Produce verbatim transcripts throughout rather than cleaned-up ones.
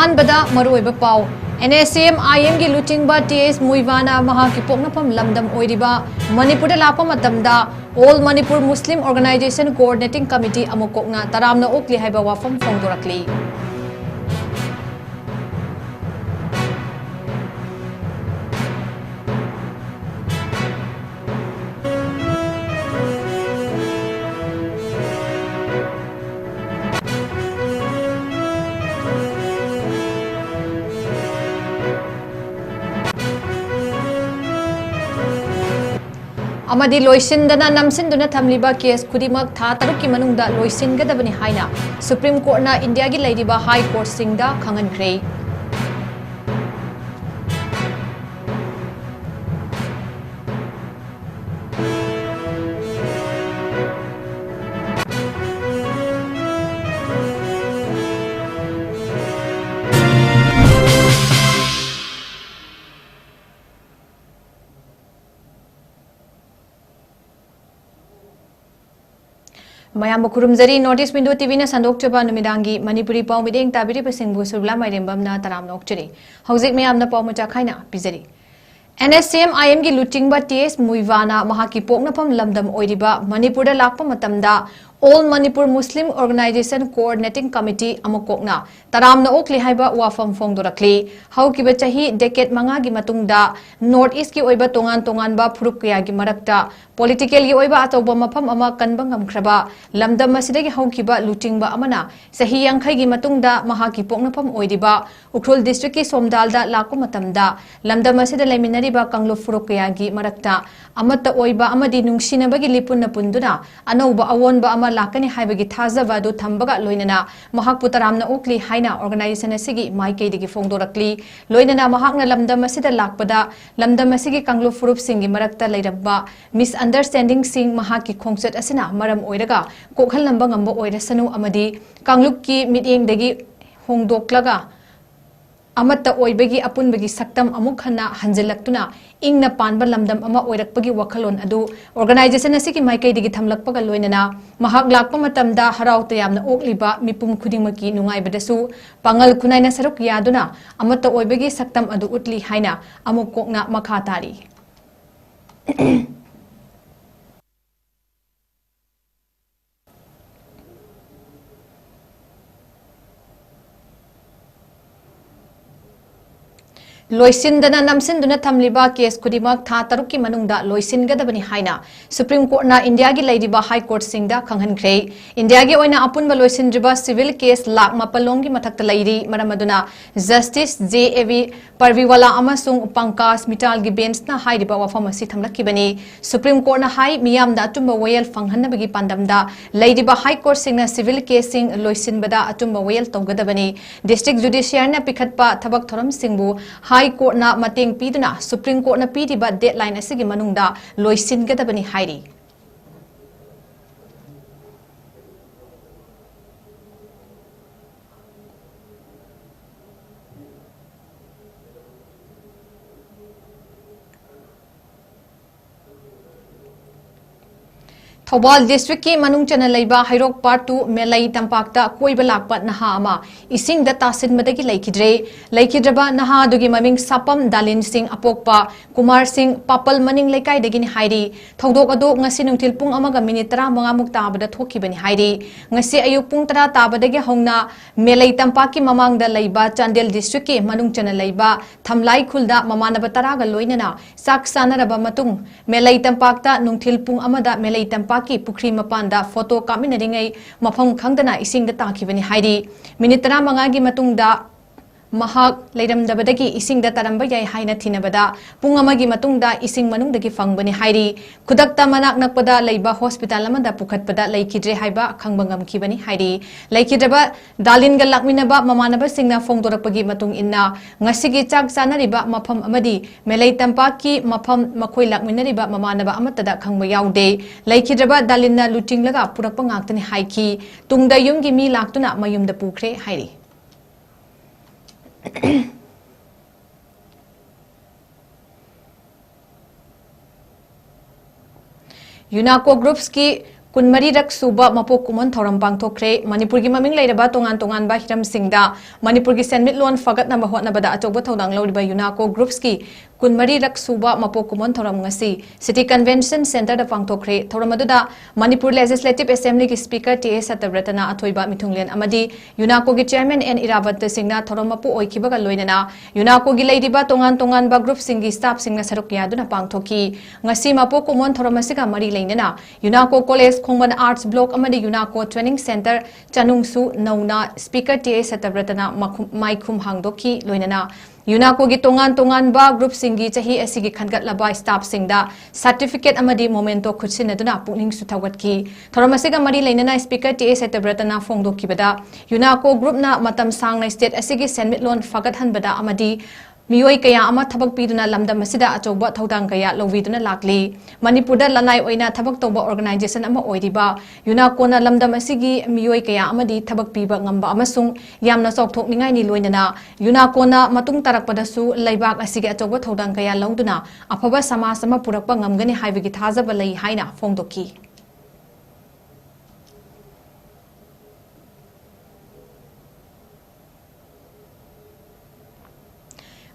ꯑꯍꯥꯟꯕꯗ ꯃꯔꯨꯑꯣꯏꯕ ꯄꯥꯎ꯫ NSCM-IM-ꯒꯤ ꯂꯨꯆꯤꯡꯕ T S ꯃꯨꯏꯕꯥꯅ ꯃꯍꯥꯛꯀꯤ ꯄꯣꯛꯅꯐꯝ ꯂꯝꯗꯝ ꯑꯣꯏꯔꯤꯕ ꯃꯅꯤꯄꯨꯔꯗ ꯂꯥꯛꯄ ꯃꯇꯝꯗ All Manipur Muslim Organization Coordinating Committee ꯑꯃ ꯀꯣꯛꯅ ꯇꯔꯥꯝꯅ ꯑꯣꯛꯂꯤ ꯍꯥꯏꯕ ꯋꯥꯐꯝ ꯐꯣꯡꯗꯣꯔꯛꯂꯤ꯫ ꯑꯃꯗꯤ ꯂꯣꯏꯁꯤꯟꯗꯅ ꯅꯝꯁꯤꯟꯗꯨꯅ ꯊꯝꯂꯤꯕ ꯀꯦꯁ ꯈꯨꯗꯤꯡꯃꯛ ꯊꯥ ꯇꯔꯨꯛꯀꯤ ꯃꯅꯨꯡꯗ ꯂꯣꯏꯁꯤꯟꯒꯗꯕꯅꯤ ꯍꯥꯏꯅ ꯁꯨꯄ꯭ꯔꯤꯝ ꯀꯣꯔꯠꯅ ꯏꯟꯗꯤꯌꯥꯒꯤ ꯂꯩꯔꯤꯕ ꯍꯥꯏ ꯀꯣꯔꯠꯁꯤꯡꯗ ꯈꯪꯍꯟꯈ꯭ꯔꯦ꯫ ꯃꯌꯥꯝꯕꯨ ꯈꯨꯔꯨꯝꯖꯔꯤ꯫ North East Window T V-ꯅ ꯁꯟꯗꯣꯛꯆꯕ ꯅꯨꯃꯤꯗꯥꯡꯒꯤ ꯃꯅꯤꯄꯨꯔꯤ ꯄꯥꯎ ꯃꯤꯠꯌꯦꯡ ꯇꯥꯕꯤꯔꯤꯕꯁꯤꯡꯕꯨ ꯁꯨꯔꯕꯤꯂꯥ ꯃꯥꯏꯔꯦꯝꯕꯝꯅ ꯇꯔꯥꯝꯅ ꯑꯣꯛꯆꯔꯤ꯫ ꯍꯧꯖꯤꯛ ꯃꯌꯥꯝꯅ ꯄꯥꯎ ꯃꯆꯥ ꯈꯥꯏꯅ ꯄꯤꯖꯔꯤ꯫ NSCM-IM-ꯒꯤ ꯂꯨꯆꯤꯡꯕ T S ꯃꯨꯏꯕꯥꯅ ꯃꯍꯥꯛꯀꯤ ꯄꯣꯛꯅꯐꯝ ꯂꯝꯗꯝ ꯑꯣꯏꯔꯤꯕ ꯃꯅꯤꯄꯨꯔꯗ ꯂꯥꯛꯄ ꯃꯇꯝꯗ All Manipur Muslim Organization Coordinating Committee ꯑꯃ ꯀꯣꯛꯅ ꯇꯔꯥꯝꯅ ꯑꯣꯛꯂꯤ ꯍꯥꯏꯕ ꯋꯥꯐꯝ ꯐꯣꯡꯗꯣꯔꯛꯂꯤ꯫ ꯍꯧꯈꯤꯕ ꯆꯍꯤ decade ꯃꯉꯥꯒꯤ ꯃꯇꯨꯡꯗ North East-ꯀꯤ ꯑꯣꯏꯕ ꯇꯣꯉꯥꯟ ꯇꯣꯉꯥꯟꯕ ꯐꯨꯔꯨꯞ ꯀꯌꯥꯒꯤ ꯃꯔꯛꯇ political-ꯒꯤ ꯑꯣꯏꯕ ꯑꯆꯧꯕ ꯃꯐꯝ ꯑꯃ ꯀꯟꯕ ꯉꯝꯈ꯭ꯔꯕ ꯂꯝꯗꯝ ꯑꯁꯤꯗꯒꯤ ꯍꯧꯈꯤꯕ ꯂꯨꯆꯤꯡꯕ ꯑꯃꯅ ꯆꯍꯤ ꯌꯥꯡꯈꯩꯒꯤ ꯃꯇꯨꯡꯗ ꯃꯍꯥꯛꯀꯤ ꯄꯣꯛꯅꯐꯝ ꯑꯣꯏꯔꯤꯕ ꯎꯈ꯭ꯔꯨꯜ district-ꯀꯤ ꯁꯣꯝꯗꯥꯜꯗ ꯂꯥꯛꯄ ꯃꯇꯝꯗ ꯂꯝꯗꯝ ꯑꯁꯤꯗ ꯂꯩꯃꯤꯟꯅꯔꯤꯕ ꯀꯥꯡꯂꯨꯞ ꯐꯨꯔꯨꯞ ꯀꯌꯥꯒꯤ ꯃꯔꯛꯇ ꯑꯃꯠꯇ ꯑꯣꯏꯕ ꯑꯃꯗꯤ ꯅꯨꯡꯁꯤꯅꯕꯒꯤ ꯂꯤꯄꯨꯟꯅ ꯄꯨꯟꯗꯨꯅ ꯑꯅꯧꯕ ꯑꯑꯣꯟꯕ ꯑꯃ ꯂꯥꯛꯀꯅꯤ ꯍꯥꯏꯕꯒꯤ ꯊꯥꯖꯕ ꯑꯗꯨ ꯊꯝꯕꯒ ꯂꯣꯏꯅꯅ ꯃꯍꯥꯛꯄꯨ ꯇꯔꯥꯝꯅ ꯑꯣꯛꯂꯤ ꯍꯥꯏꯅ organization ꯑꯁꯤꯒꯤ ꯃꯥꯏꯀꯩꯗꯒꯤ ꯐꯣꯡꯗꯣꯔꯛꯂꯤ꯫ ꯂꯣꯏꯅꯅ ꯃꯍꯥꯛꯅ ꯂꯝꯗꯝ ꯑꯁꯤꯗ ꯂꯥꯛꯄꯗ ꯂꯝꯗꯝ ꯑꯁꯤꯒꯤ ꯀꯥꯡꯂꯨꯞ ꯐꯨꯔꯨꯞꯁꯤꯡꯒꯤ ꯃꯔꯛꯇ ꯂꯩꯔꯝꯕ misunderstanding-ꯁꯤꯡ ꯃꯍꯥꯛꯀꯤ ꯈꯣꯡꯆꯠ ꯑꯁꯤꯅ ꯃꯔꯝ ꯑꯣꯏꯔꯒ ꯀꯣꯛꯍꯜꯂꯝꯕ ꯉꯝꯕ ꯑꯣꯏꯔꯁꯅꯨ ꯑꯃꯗꯤ ꯀꯥꯡꯂꯨꯞꯀꯤ ꯃꯤꯠꯌꯦꯡꯗꯒꯤ ꯍꯣꯡꯗꯣꯛꯂꯒ ꯑꯃꯠꯇ ꯑꯣꯏꯕꯒꯤ ꯑꯄꯨꯟꯕꯒꯤ ꯁꯛꯇꯝ ꯑꯃꯨꯛ ꯍꯟꯅ ꯍꯟꯖꯤꯜꯂꯛꯇꯨꯅ ꯏꯪꯅ ꯄꯥꯟꯕ ꯂꯝꯗꯝ ꯑꯃ ꯑꯣꯏꯔꯛꯄꯒꯤ ꯋꯥꯈꯜꯂꯣꯟ ꯑꯗꯨ organization ꯑꯁꯤꯒꯤ ꯃꯥꯏꯀꯩꯗꯒꯤ ꯊꯝꯂꯛꯄꯒ ꯂꯣꯏꯅꯅ ꯃꯍꯥꯛ ꯂꯥꯛꯄ ꯃꯇꯝꯗ ꯍꯔꯥꯎ ꯇꯌꯥꯝꯅ ꯑꯣꯛꯂꯤꯕ ꯃꯤꯄꯨꯝ ꯈꯨꯗꯤꯡꯃꯛꯀꯤ ꯅꯨꯡꯉꯥꯏꯕꯗꯁꯨ ꯄꯥꯡꯒꯜ ꯈꯨꯅꯥꯏꯅ ꯁꯔꯨꯛ ꯌꯥꯗꯨꯅ ꯑꯃꯠꯇ ꯑꯣꯏꯕꯒꯤ ꯁꯛꯇꯝ ꯑꯗꯨ ꯎꯠꯂꯤ ꯍꯥꯏꯅ ꯑꯃꯨꯛ ꯀꯣꯛꯅ ꯃꯈꯥ ꯇꯥꯔꯤ꯫ ꯂꯣꯏꯁꯤꯟꯗꯅ ꯅꯝꯁꯤꯟꯗꯨꯅ ꯊꯝꯂꯤꯕ case ꯈꯨꯗꯤꯡꯃꯛ ꯊꯥ ꯇꯔꯨꯛꯀꯤ ꯃꯅꯨꯡꯗ ꯂꯣꯏꯁꯤꯟꯒꯗꯕꯅꯤ ꯍꯥꯏꯅ Supreme Courtꯅ ꯏꯟꯗꯤꯌꯥꯒꯤ ꯂꯩꯔꯤꯕ High Courtꯁꯤꯡꯗ ꯈꯪꯍꯟꯈ꯭ꯔꯦ꯫ ꯏꯟꯗꯤꯌꯥꯒꯤ ꯑꯣꯏꯅ ꯑꯄꯨꯟꯕ ꯂꯣꯏꯁꯤꯟꯗ꯭ꯔꯤꯕ civil case ꯂꯥꯈ ꯃꯥꯄꯜ ꯂꯣꯝꯒꯤ ꯃꯊꯛꯇ ꯂꯩꯔꯤ꯫ ꯃꯔꯝ ꯑꯗꯨꯅ Justice J A V ꯄꯔꯚꯤꯋꯥꯂꯥ ꯑꯃꯁꯨꯡ ꯄꯪꯀꯥꯖ ꯃꯤꯇꯥꯜꯒꯤ benchꯅ ꯍꯥꯏꯔꯤꯕ ꯋꯥꯐꯝ ꯑꯁꯤ ꯊꯝꯂꯛꯈꯤꯕꯅꯤ꯫ Supreme Courtꯅ ꯍꯥꯏ, ꯃꯤꯌꯥꯝꯗ ꯑꯆꯨꯝꯕ ꯋꯥꯌꯦꯜ ꯐꯪꯍꯟꯅꯕꯒꯤ ꯄꯥꯟꯗꯝꯗ ꯂꯩꯔꯤꯕ High Courtꯁꯤꯡꯅ civil caseꯁꯤꯡ ꯂꯣꯏꯁꯤꯟꯕꯗ ꯑꯆꯨꯝꯕ ꯋꯥꯌꯦꯜ ꯇꯧꯒꯗꯕꯅꯤ꯫ District Judiciaryꯅ ꯄꯤꯈꯠꯄ ꯊꯕꯛ ꯊꯧꯔꯝꯁꯤꯡꯕꯨ High Courtꯅ ꯃꯇꯦꯡ ꯄꯤꯗꯨꯅ Supreme Courtꯅ ꯄꯤꯔꯤꯕ deadline ꯑꯁꯤꯒꯤ ꯃꯅꯨꯡꯗ ꯂꯣꯏꯁꯤꯟꯒꯗꯕꯅꯤ ꯍꯥꯏꯔꯤ꯫ ꯊꯧꯕꯥꯜ districtꯀꯤ ꯃꯅꯨꯡ ꯆꯟꯅ ꯂꯩꯕ ꯍꯩꯔꯣꯛ Part two ꯃꯦꯂꯩ ꯇꯝꯄꯥꯛꯇ ꯀꯣꯏꯕ ꯂꯥꯛꯄ ꯅꯍꯥ ꯑꯃ ꯏꯁꯤꯡꯗ ꯇꯥꯁꯤꯟꯕꯗꯒꯤ ꯂꯩꯈꯤꯗ꯭ꯔꯦ꯫ ꯂꯩꯈꯤꯗ꯭ꯔꯕ ꯅꯍꯥ ꯑꯗꯨꯒꯤ ꯃꯃꯤꯡ ꯁꯥꯄꯝ ꯗꯥꯂꯤꯟ ꯁꯤꯡ, ꯑꯄꯣꯛꯄ ꯀꯨꯃꯥꯔ ꯁꯤꯡ, ꯄꯥꯄꯜ ꯃꯅꯤꯡ ꯂꯩꯀꯥꯏꯗꯒꯤꯅꯤ ꯍꯥꯏꯔꯤ꯫ ꯊꯧꯗꯣꯛ ꯑꯗꯨ ꯉꯁꯤ ꯅꯨꯡꯊꯤꯜ ꯄꯨꯡ ꯑꯃꯒ minute ꯇꯔꯥꯃꯉꯥ ꯃꯨꯛ ꯇꯥꯕꯗ ꯊꯣꯛꯈꯤꯕꯅꯤ ꯍꯥꯏꯔꯤ꯫ ꯉꯁꯤ ꯑꯌꯨꯛ ꯄꯨꯡ ꯇꯔꯥ ꯇꯥꯕꯗꯒꯤ ꯍꯧꯅ ꯃꯦꯂꯩ ꯇꯝꯄꯥꯛꯀꯤ ꯃꯃꯥꯡꯗ ꯂꯩꯕ ꯆꯥꯟꯗꯦꯜ districtꯀꯤ ꯃꯅꯨꯡ ꯆꯟꯅ ꯂꯩꯕ ꯊꯝꯂꯥꯏ ꯈꯨꯜꯗ ꯃꯃꯥꯟꯅꯕ ꯇꯔꯥꯒ ꯂꯣꯏꯅꯅ ꯆꯥꯛ ꯆꯥꯅꯔꯕ ꯃꯇꯨꯡ, ꯃꯦꯂꯩ ꯇꯝꯄꯥꯛꯇ ꯅꯨꯡꯊꯤꯜ ꯄꯨꯡ ꯑꯃꯗ ꯃꯦꯂꯩ ꯇꯝꯄꯥꯛꯀꯤ ꯄꯨꯈ꯭ꯔꯤ ꯃꯄꯥꯟꯗ photo ꯀꯥꯞꯃꯤꯟꯅꯔꯤꯉꯩ ꯃꯐꯝ ꯈꯪꯗꯅ ꯏꯁꯤꯡꯗ ꯇꯥꯈꯤꯕꯅꯤ ꯍꯥꯏꯔꯤ꯫ Minute ꯇꯔꯥꯃꯉꯥꯒꯤ ꯃꯇꯨꯡꯗ ꯃꯍꯥꯛ ꯂꯩꯔꯝꯗꯕꯗꯒꯤ ꯏꯁꯤꯡꯗ ꯇꯥꯔꯝꯕ ꯌꯥꯏ ꯍꯥꯏꯅ ꯊꯤꯅꯕꯗ ꯄꯨꯡ ꯑꯃꯒꯤ ꯃꯇꯨꯡꯗ ꯏꯁꯤꯡ ꯃꯅꯨꯡꯗꯒꯤ ꯐꯪꯕꯅꯤ ꯍꯥꯏꯔꯤ꯫ ꯈꯨꯗꯛꯇ ꯃꯅꯥꯛ ꯅꯛꯄꯗ ꯂꯩꯕ hospital ꯑꯃꯗ ꯄꯨꯈꯠꯄꯗ ꯂꯩꯈꯤꯗ꯭ꯔꯦ ꯍꯥꯏꯕ ꯈꯪꯕ ꯉꯝꯈꯤꯕꯅꯤ ꯍꯥꯏꯔꯤ꯫ ꯂꯩꯈꯤꯗ꯭ꯔꯕ ꯗꯥꯂꯤꯟꯒ ꯂꯥꯛꯃꯤꯟꯅꯕ ꯃꯃꯥꯟꯅꯕꯁꯤꯡꯅ ꯐꯣꯡꯗꯣꯔꯛꯄꯒꯤ ꯃꯇꯨꯡ ꯏꯟꯅ, ꯉꯁꯤꯒꯤ ꯆꯥꯛ ꯆꯥꯅꯔꯤꯕ ꯃꯐꯝ ꯑꯃꯗꯤ ꯃꯦꯂꯩ ꯇꯝꯄꯥꯛꯀꯤ ꯃꯐꯝ, ꯃꯈꯣꯏ ꯂꯥꯛꯃꯤꯟꯅꯔꯤꯕ ꯃꯃꯥꯟꯅꯕ ꯑꯃꯠꯇꯗ ꯈꯪꯕ ꯌꯥꯎꯗꯦ꯫ ꯂꯩꯈꯤꯗ꯭ꯔꯕ ꯗꯥꯂꯤꯟꯅ ꯂꯨꯆꯤꯡꯂꯒ ꯄꯨꯔꯛꯄ ꯉꯥꯛꯇꯅꯤ ꯍꯥꯏꯈꯤ꯫ ꯇꯨꯡꯗ ꯌꯨꯝꯒꯤ ꯃꯤ ꯂꯥꯛꯇꯨꯅ ꯃꯌꯨꯝꯗ ꯄꯨꯈ꯭ꯔꯦ ꯍꯥꯏꯔꯤ꯫ UNACO Groupsꯀꯤ ꯀꯨꯟꯃꯔꯤꯔꯛ ꯁꯨꯕ ꯃꯄꯣꯛ ꯀꯨꯝꯑꯣꯟ ꯊꯧꯔꯝ ꯄꯥꯡꯊꯣꯛꯈ꯭ꯔꯦ꯫ ꯃꯅꯤꯄꯨꯔꯒꯤ ꯃꯃꯤꯡ ꯂꯩꯔꯕ ꯇꯣꯉꯥꯟ ꯇꯣꯉꯥꯟꯕ ꯍꯤꯔꯝꯁꯤꯡꯗ ꯃꯅꯤꯄꯨꯔꯒꯤ ꯁꯦꯟꯃꯤꯠꯂꯣꯟ ꯐꯒꯠꯅꯕ ꯍꯣꯠꯅꯕꯗ ꯑꯆꯧꯕ ꯊꯧꯗꯥꯡ ꯂꯧꯔꯤꯕ UNACO Groupsꯀꯤ ꯀꯨꯟꯃꯔꯤꯔꯛ ꯁꯨꯕ ꯃꯄꯣꯛ ꯀꯨꯝꯑꯣꯟ ꯊꯧꯔꯝ ꯉꯁꯤ City Convention Centreꯗ ꯄꯥꯡꯊꯣꯛꯈ꯭ꯔꯦ꯫ ꯊꯧꯔꯝ ꯑꯗꯨꯗ ꯃꯅꯤꯄꯨꯔ Legislative Assemblyꯒꯤ Speaker ꯇꯤ ꯑꯦ ꯁꯇ꯭ꯌꯕ꯭ꯔꯇꯅ ꯑꯊꯣꯏꯕ ꯃꯤꯊꯨꯡꯂꯦꯟ ꯑꯃꯗꯤ UNACOꯒꯤ Chairman ꯑꯦꯟ ꯏꯔꯥꯕꯣꯠꯇ ꯁꯤꯡꯅ ꯊꯧꯔꯝ ꯃꯄꯨ ꯑꯣꯏꯈꯤꯕꯒ ꯂꯣꯏꯅꯅ UNACOꯒꯤ ꯂꯩꯔꯤꯕ ꯇꯣꯉꯥꯟ ꯇꯣꯉꯥꯟꯕ groupꯁꯤꯡꯒꯤ staffꯁꯤꯡꯅ ꯁꯔꯨꯛ ꯌꯥꯗꯨꯅ ꯄꯥꯡꯊꯣꯛꯈꯤ꯫ ꯉꯁꯤ ꯃꯄꯣꯛ ꯀꯨꯝꯑꯣꯟ ꯊꯧꯔꯝ ꯑꯁꯤꯒ ꯃꯔꯤ ꯂꯩꯅꯅ UNACO College ꯈꯣꯡꯕꯟ Arts Block ꯑꯃꯗꯤ UNACO Training Centre ꯆꯅꯨꯡꯁꯨ ꯅꯧꯅ Speaker ꯇꯤ ꯑꯦ ꯁꯇ꯭ꯌꯕ꯭ꯔꯇꯅ ꯃꯈꯨꯝ-, ꯃꯥꯏꯈꯨꯝ ꯍꯥꯡꯗꯣꯛꯈꯤ꯫ ꯂꯣꯏꯅꯅ UNACOꯒꯤ ꯇꯣꯉꯥꯟ ꯇꯣꯉꯥꯟꯕ groupꯁꯤꯡꯒꯤ ꯆꯍꯤ ꯑꯁꯤꯒꯤ ꯈꯟꯒꯠꯂꯕ staffꯁꯤꯡꯗ certificate ꯑꯃꯗꯤ memento ꯈꯨꯠꯁꯤꯟꯅꯗꯨꯅ ꯄꯨꯛꯅꯤꯡꯁꯨ ꯊꯧꯒꯠꯈꯤ꯫ ꯊꯧꯔꯝ ꯑꯁꯤꯒ ꯃꯔꯤ ꯂꯩꯅꯅ Speaker ꯇꯤ ꯑꯦ ꯁꯇ꯭ꯌꯕ꯭ꯔꯇꯅ ꯐꯣꯡꯗꯣꯛꯈꯤꯕꯗ, UNACO groupꯅ ꯃꯇꯝ ꯁꯥꯡꯅ state ꯑꯁꯤꯒꯤ ꯁꯦꯟꯃꯤꯠꯂꯣꯟ ꯐꯒꯠꯍꯟꯕꯗ ꯑꯃꯗꯤ ꯃꯤꯑꯣꯏ ꯀꯌꯥ ꯑꯃ ꯊꯕꯛ ꯄꯤꯗꯨꯅ ꯂꯝꯗꯝ ꯑꯁꯤꯗ ꯑꯆꯧꯕ ꯊꯧꯗꯥꯡ ꯀꯌꯥ ꯂꯧꯕꯤꯗꯨꯅ ꯂꯥꯛꯂꯤ꯫ ꯃꯅꯤꯄꯨꯔꯗ ꯂꯅꯥꯏ ꯑꯣꯏꯅ ꯊꯕꯛ ꯇꯧꯕ organization ꯑꯃ ꯑꯣꯏꯔꯤꯕ UNACOꯅ ꯂꯝꯗꯝ ꯑꯁꯤꯒꯤ ꯃꯤꯑꯣꯏ ꯀꯌꯥ ꯑꯃꯗꯤ ꯊꯕꯛ ꯄꯤꯕ ꯉꯝꯕ ꯑꯃꯁꯨꯡ ꯌꯥꯝꯅ ꯆꯥꯎꯊꯣꯛꯅꯤꯡꯉꯥꯏꯅꯤ꯫ ꯂꯣꯏꯅꯅ UNACOꯅ ꯃꯇꯨꯡ ꯇꯥꯔꯛꯄꯗꯁꯨ ꯂꯩꯕꯥꯛ ꯑꯁꯤꯒꯤ ꯑꯆꯧꯕ ꯊꯧꯗꯥꯡ ꯀꯌꯥ ꯂꯧꯗꯨꯅ ꯑꯐꯕ ꯁꯃꯥꯖ ꯑꯃ ꯄꯨꯔꯛꯄ ꯉꯝꯒꯅꯤ ꯍꯥꯏꯕꯒꯤ ꯊꯥꯖꯕ ꯂꯩ ꯍꯥꯏꯅ ꯐꯣꯡꯗꯣꯛꯈꯤ꯫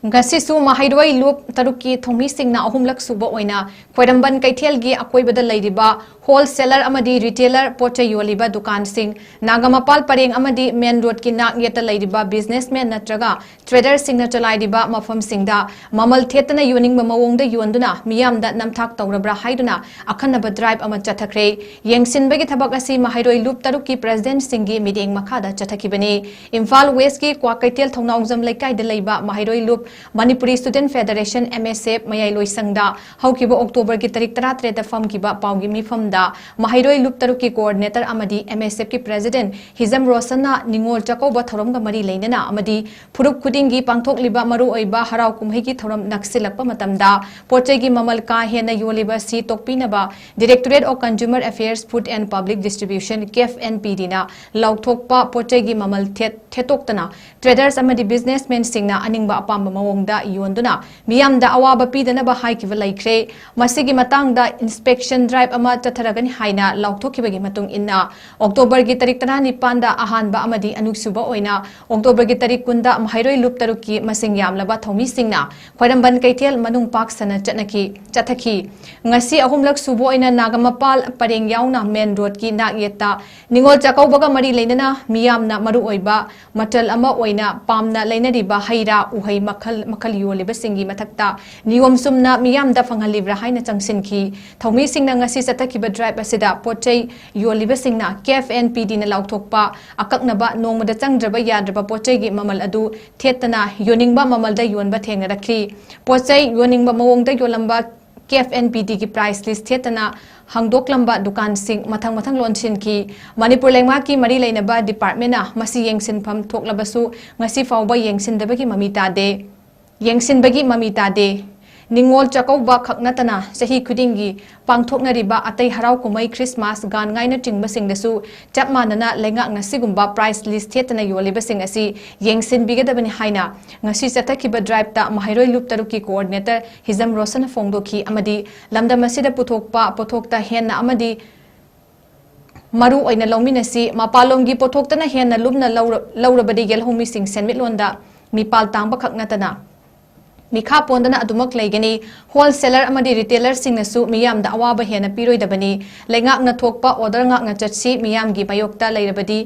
ꯉꯁꯤꯁꯨ ꯃꯍꯩꯔꯣꯏ ꯂꯨꯞ ꯇꯔꯨꯛꯀꯤ ꯊꯧꯃꯤꯁꯤꯡꯅ ꯑꯍꯨꯝꯂꯛ ꯁꯨꯕ ꯑꯣꯏꯅ ꯈ꯭ꯋꯥꯏꯔꯝꯕꯟ ꯀꯩꯊꯦꯜꯒꯤ ꯑꯀꯣꯏꯕꯗ ꯂꯩꯔꯤꯕ wholesaler ꯑꯃꯗꯤ retailer ꯄꯣꯠ ꯆꯩ ꯌꯣꯜꯂꯤꯕ ꯗꯨꯀꯥꯟꯁꯤꯡ, ꯅꯥꯒꯥꯃꯄꯥꯜ ꯄꯔꯦꯡ ꯑꯃꯗꯤ main roadꯀꯤ ꯅꯥꯛ ꯌꯦꯠꯇ ꯂꯩꯔꯤꯕ businessman ꯅꯠꯇ꯭ꯔꯒ traderꯁꯤꯡꯅ ꯆꯂꯥꯏꯔꯤꯕ ꯃꯐꯝꯁꯤꯡꯗ ꯃꯃꯜ ꯊꯦꯠꯇꯅ ꯌꯣꯟꯅꯤꯡꯕ ꯃꯑꯣꯡꯗ ꯌꯣꯟꯗꯨꯅ ꯃꯤꯌꯥꯝꯗ ꯅꯝꯊꯥꯛ ꯇꯧꯔꯕ꯭ꯔꯥ ꯍꯥꯏꯗꯨꯅ ꯑꯈꯟꯅꯕ drive ꯑꯃ ꯆꯠꯊꯈ꯭ꯔꯦ꯫ ꯌꯦꯡꯁꯤꯟꯕꯒꯤ ꯊꯕꯛ ꯑꯁꯤ ꯃꯍꯩꯔꯣꯏ ꯂꯨꯞ ꯇꯔꯨꯛꯀꯤ presidentꯁꯤꯡꯒꯤ ꯃꯤꯠꯌꯦꯡ ꯃꯈꯥꯗ ꯆꯠꯊꯈꯤꯕꯅꯤ꯫ ꯏꯝꯐꯥꯜ Westꯀꯤ ꯀ꯭ꯋꯥꯀꯩꯊꯦꯜ ꯊꯧꯅꯥꯎꯖꯝ ꯂꯩꯀꯥꯏꯗ ꯂꯩꯕ ꯃꯍꯩꯔꯣꯏ ꯂꯨꯞ Manipuri Student Federation, M S F, ꯃꯌꯥꯏ ꯂꯣꯏꯁꯪꯗ ꯍꯧꯈꯤꯕ Octoberꯒꯤ ꯇꯥꯔꯤꯛ ꯇꯔꯥꯇꯔꯦꯠꯇ ꯐꯝꯈꯤꯕ ꯄꯥꯎꯒꯤ ꯃꯤꯐꯝꯗ ꯃꯍꯩꯔꯣꯏ ꯂꯨꯞ ꯇꯔꯨꯛꯀꯤ coordinator ꯑꯃꯗꯤ M S F ꯀꯤ president ꯍꯤꯖꯝ ꯔꯣꯁꯟꯅ ꯅꯤꯉꯣꯜ ꯆꯥꯛꯀꯧꯕ ꯊꯧꯔꯝꯒ ꯃꯔꯤ ꯂꯩꯅꯅ ꯑꯃꯗꯤ ꯐꯨꯔꯨꯞ ꯈꯨꯗꯤꯡꯒꯤ ꯄꯥꯡꯊꯣꯛꯂꯤꯕ ꯃꯔꯨꯑꯣꯏꯕ ꯍꯔꯥꯎ ꯀꯨꯝꯍꯩꯒꯤ ꯊꯧꯔꯝ ꯅꯛꯁꯤꯜꯂꯛꯄ ꯃꯇꯝꯗ ꯄꯣꯠꯆꯩꯒꯤ ꯃꯃꯜ ꯀꯥ ꯍꯦꯟꯅ ꯌꯣꯜꯂꯤꯕ ꯑꯁꯤ ꯇꯣꯛꯄꯤꯅꯕ Directorate of Consumer Affairs, Food and Public Distribution, C A F N P D ꯅ ꯂꯥꯎꯊꯣꯛꯄ ꯄꯣꯠꯆꯩꯒꯤ ꯃꯃꯜ ꯊꯦꯠ-, ꯊꯦꯠꯇꯣꯛꯇꯅ traders ꯑꯃꯗꯤ businessmen ꯁꯤꯡꯅ ꯑꯅꯤꯡꯕ ꯑꯄꯥꯝꯕ ꯃꯑꯣꯡꯗ ꯌꯣꯟꯗꯨꯅ ꯃꯤꯌꯥꯝꯗ ꯑꯋꯥꯕ ꯄꯤꯗꯅꯕ ꯍꯥꯏꯈꯤꯕ ꯂꯩꯈ꯭ꯔꯦ꯫ ꯃꯁꯤꯒꯤ ꯃꯇꯥꯡꯗ inspection drive ꯑꯃ ꯆꯠꯊꯔꯒꯅꯤ ꯍꯥꯏꯅ ꯂꯥꯎꯊꯣꯛꯈꯤꯕꯒꯤ ꯃꯇꯨꯡ ꯏꯟꯅ, October ꯒꯤ ꯇꯥꯔꯤꯛ ꯇꯔꯥꯅꯤꯄꯥꯟꯗ ꯑꯍꯥꯟꯕ ꯑꯃꯗꯤ ꯑꯅꯤꯁꯨꯕ ꯑꯣꯏꯅ October ꯒꯤ ꯇꯥꯔꯤꯛ ꯀꯨꯟꯗ ꯃꯍꯩꯔꯣꯏ ꯂꯨꯞ ꯇꯔꯨꯛꯀꯤ ꯃꯁꯤꯡ ꯌꯥꯝꯂꯕ ꯊꯧꯃꯤꯁꯤꯡꯅ ꯈ꯭ꯋꯥꯏꯔꯝꯕꯟ ꯀꯩꯊꯦꯜ ꯃꯅꯨꯡ ꯄꯥꯛ ꯁꯟꯅ ꯆꯠꯅꯈꯤ, ꯆꯠꯊꯈꯤ꯫ ꯉꯁꯤ ꯑꯍꯨꯝꯂꯛ ꯁꯨꯕ ꯑꯣꯏꯅ ꯅꯥꯒꯥꯃꯄꯥꯜ ꯄꯔꯦꯡ ꯌꯥꯎꯅ main road ꯀꯤ ꯅꯥꯛꯌꯦꯠꯇ ꯅꯤꯉꯣꯜ ꯆꯥꯛꯀꯧꯕꯒ ꯃꯔꯤ ꯂꯩꯅꯅ ꯃꯤꯌꯥꯝꯅ ꯃꯔꯨꯑꯣꯏꯕ ꯃꯆꯜ ꯑꯃ ꯑꯣꯏꯅ ꯄꯥꯝꯅ ꯂꯩꯅꯔꯤꯕ ꯍꯩ ꯔꯥ, ꯎꯍꯩ ꯃꯈꯜ ꯃꯈꯜ ꯌꯣꯜꯂꯤꯕꯁꯤꯡꯒꯤ ꯃꯊꯛꯇ ꯅꯤꯌꯣꯝ ꯆꯨꯝꯅ ꯃꯤꯌꯥꯝꯗ ꯐꯪꯍꯜꯂꯤꯕ꯭ꯔꯥ ꯍꯥꯏꯅ ꯆꯪꯁꯤꯟꯈꯤ꯫ ꯊꯧꯃꯤꯁꯤꯡꯅ ꯉꯁꯤ ꯆꯠꯊꯈꯤꯕ drive ꯑꯁꯤꯗ ꯄꯣꯠ ꯆꯩ ꯌꯣꯜꯂꯤꯕꯁꯤꯡꯅ C A F N P D ꯅ ꯂꯥꯎꯊꯣꯛꯄ ꯑꯀꯛꯅꯕ ꯅꯣꯡꯃꯗ ꯆꯪꯗ꯭ꯔꯕ ꯌꯥꯗ꯭ꯔꯕ ꯄꯣꯠ ꯆꯩꯒꯤ ꯃꯃꯜ ꯑꯗꯨ ꯊꯦꯠꯇꯅ ꯌꯣꯟꯅꯤꯡꯕ ꯃꯃꯜꯗ ꯌꯣꯟꯕ ꯊꯦꯡꯅꯔꯛꯈꯤ꯫ ꯄꯣꯠ ꯆꯩ ꯌꯣꯟꯅꯤꯡꯕ ꯃꯑꯣꯡꯗ ꯌꯣꯜꯂꯝꯕ C A F N P D ꯒꯤ price list ꯊꯦꯠꯇꯅ ꯍꯥꯡꯗꯣꯛꯂꯝꯕ ꯗꯨꯀꯥꯟꯁꯤꯡ ꯃꯊꯪ ꯃꯊꯪ ꯂꯣꯟꯁꯤꯟꯈꯤ꯫ ꯃꯅꯤꯄꯨꯔ ꯂꯩꯉꯥꯛꯀꯤ ꯃꯔꯤ ꯂꯩꯅꯕ department ꯅ ꯃꯁꯤ ꯌꯦꯡꯁꯤꯟꯐꯝ ꯊꯣꯛꯂꯕꯁꯨ ꯉꯁꯤ ꯐꯥꯎꯕ ꯌꯦꯡꯁꯤꯟꯗꯕꯒꯤ ꯃꯃꯤ ꯇꯥꯗꯦ, ꯌꯦꯡꯁꯤꯟꯕꯒꯤ ꯃꯃꯤ ꯇꯥꯗꯦ꯫ ꯅꯤꯉꯣꯜ ꯆꯥꯛꯀꯧꯕ ꯈꯛ ꯅꯠꯇꯅ ꯆꯍꯤ ꯈꯨꯗꯤꯡꯒꯤ ꯄꯥꯡꯊꯣꯛꯅꯔꯤꯕ ꯑꯇꯩ ꯍꯔꯥꯎ ꯀꯨꯝꯍꯩ, Christmas, ꯒꯥꯟ ꯉꯥꯏꯅꯆꯤꯡꯕꯁꯤꯡꯗꯁꯨ ꯆꯞ ꯃꯥꯟꯅꯅ ꯂꯩꯉꯥꯛꯅ ꯁꯤꯒꯨꯝꯕ price list ꯊꯦꯠꯇꯅ ꯌꯣꯜꯂꯤꯕꯁꯤꯡ ꯑꯁꯤ ꯌꯦꯡꯁꯤꯟꯕꯤꯒꯗꯕꯅꯤ ꯍꯥꯏꯅ ꯉꯁꯤ ꯆꯠꯊꯈꯤꯕ drive ꯇ ꯃꯍꯩꯔꯣꯏ ꯂꯨꯞ ꯇꯔꯨꯛꯀꯤ coordinator ꯍꯤꯖꯝ ꯔꯣꯁꯟꯅ ꯐꯣꯡꯗꯣꯛꯈꯤ ꯑꯃꯗꯤ ꯂꯝꯗꯝ ꯑꯁꯤꯗ ꯄꯨꯊꯣꯛꯄ ꯄꯣꯠꯊꯣꯛꯇ ꯍꯦꯟꯅ ꯑꯃꯗꯤ ꯃꯔꯨ ꯑꯣꯏꯅ ꯂꯧꯃꯤꯟꯅꯁꯤ, ꯃꯄꯥꯟꯂꯣꯝꯒꯤ ꯄꯣꯠꯊꯣꯛꯇꯅ ꯍꯦꯟꯅ ꯂꯨꯝꯅ ꯂꯧꯔ-, ꯂꯧꯔꯕꯗꯤ ꯌꯦꯜꯍꯧꯃꯤꯁꯤꯡ ꯁꯦꯟꯃꯤꯠꯂꯣꯟꯗ ꯃꯤꯄꯥꯜ ꯇꯥꯡꯕ ꯈꯛ ꯅꯠꯇꯅ ꯃꯤꯈꯥ ꯄꯣꯟꯗꯅ ꯑꯗꯨꯃꯛ ꯂꯩꯒꯅꯤ꯫ Wholesaler ꯑꯃꯗꯤ retailer ꯁꯤꯡꯅꯁꯨ ꯃꯤꯌꯥꯝꯗ ꯑꯋꯥꯕ ꯍꯦꯟꯅ ꯄꯤꯔꯣꯏꯗꯕꯅꯤ꯫ ꯂꯩꯉꯥꯛꯅ ꯊꯣꯛꯄ order ꯉꯥꯛꯅ ꯆꯠꯁꯤ, ꯃꯤꯌꯥꯝꯒꯤ ꯃꯥꯌꯣꯛꯇ ꯂꯩꯔꯕꯗꯤ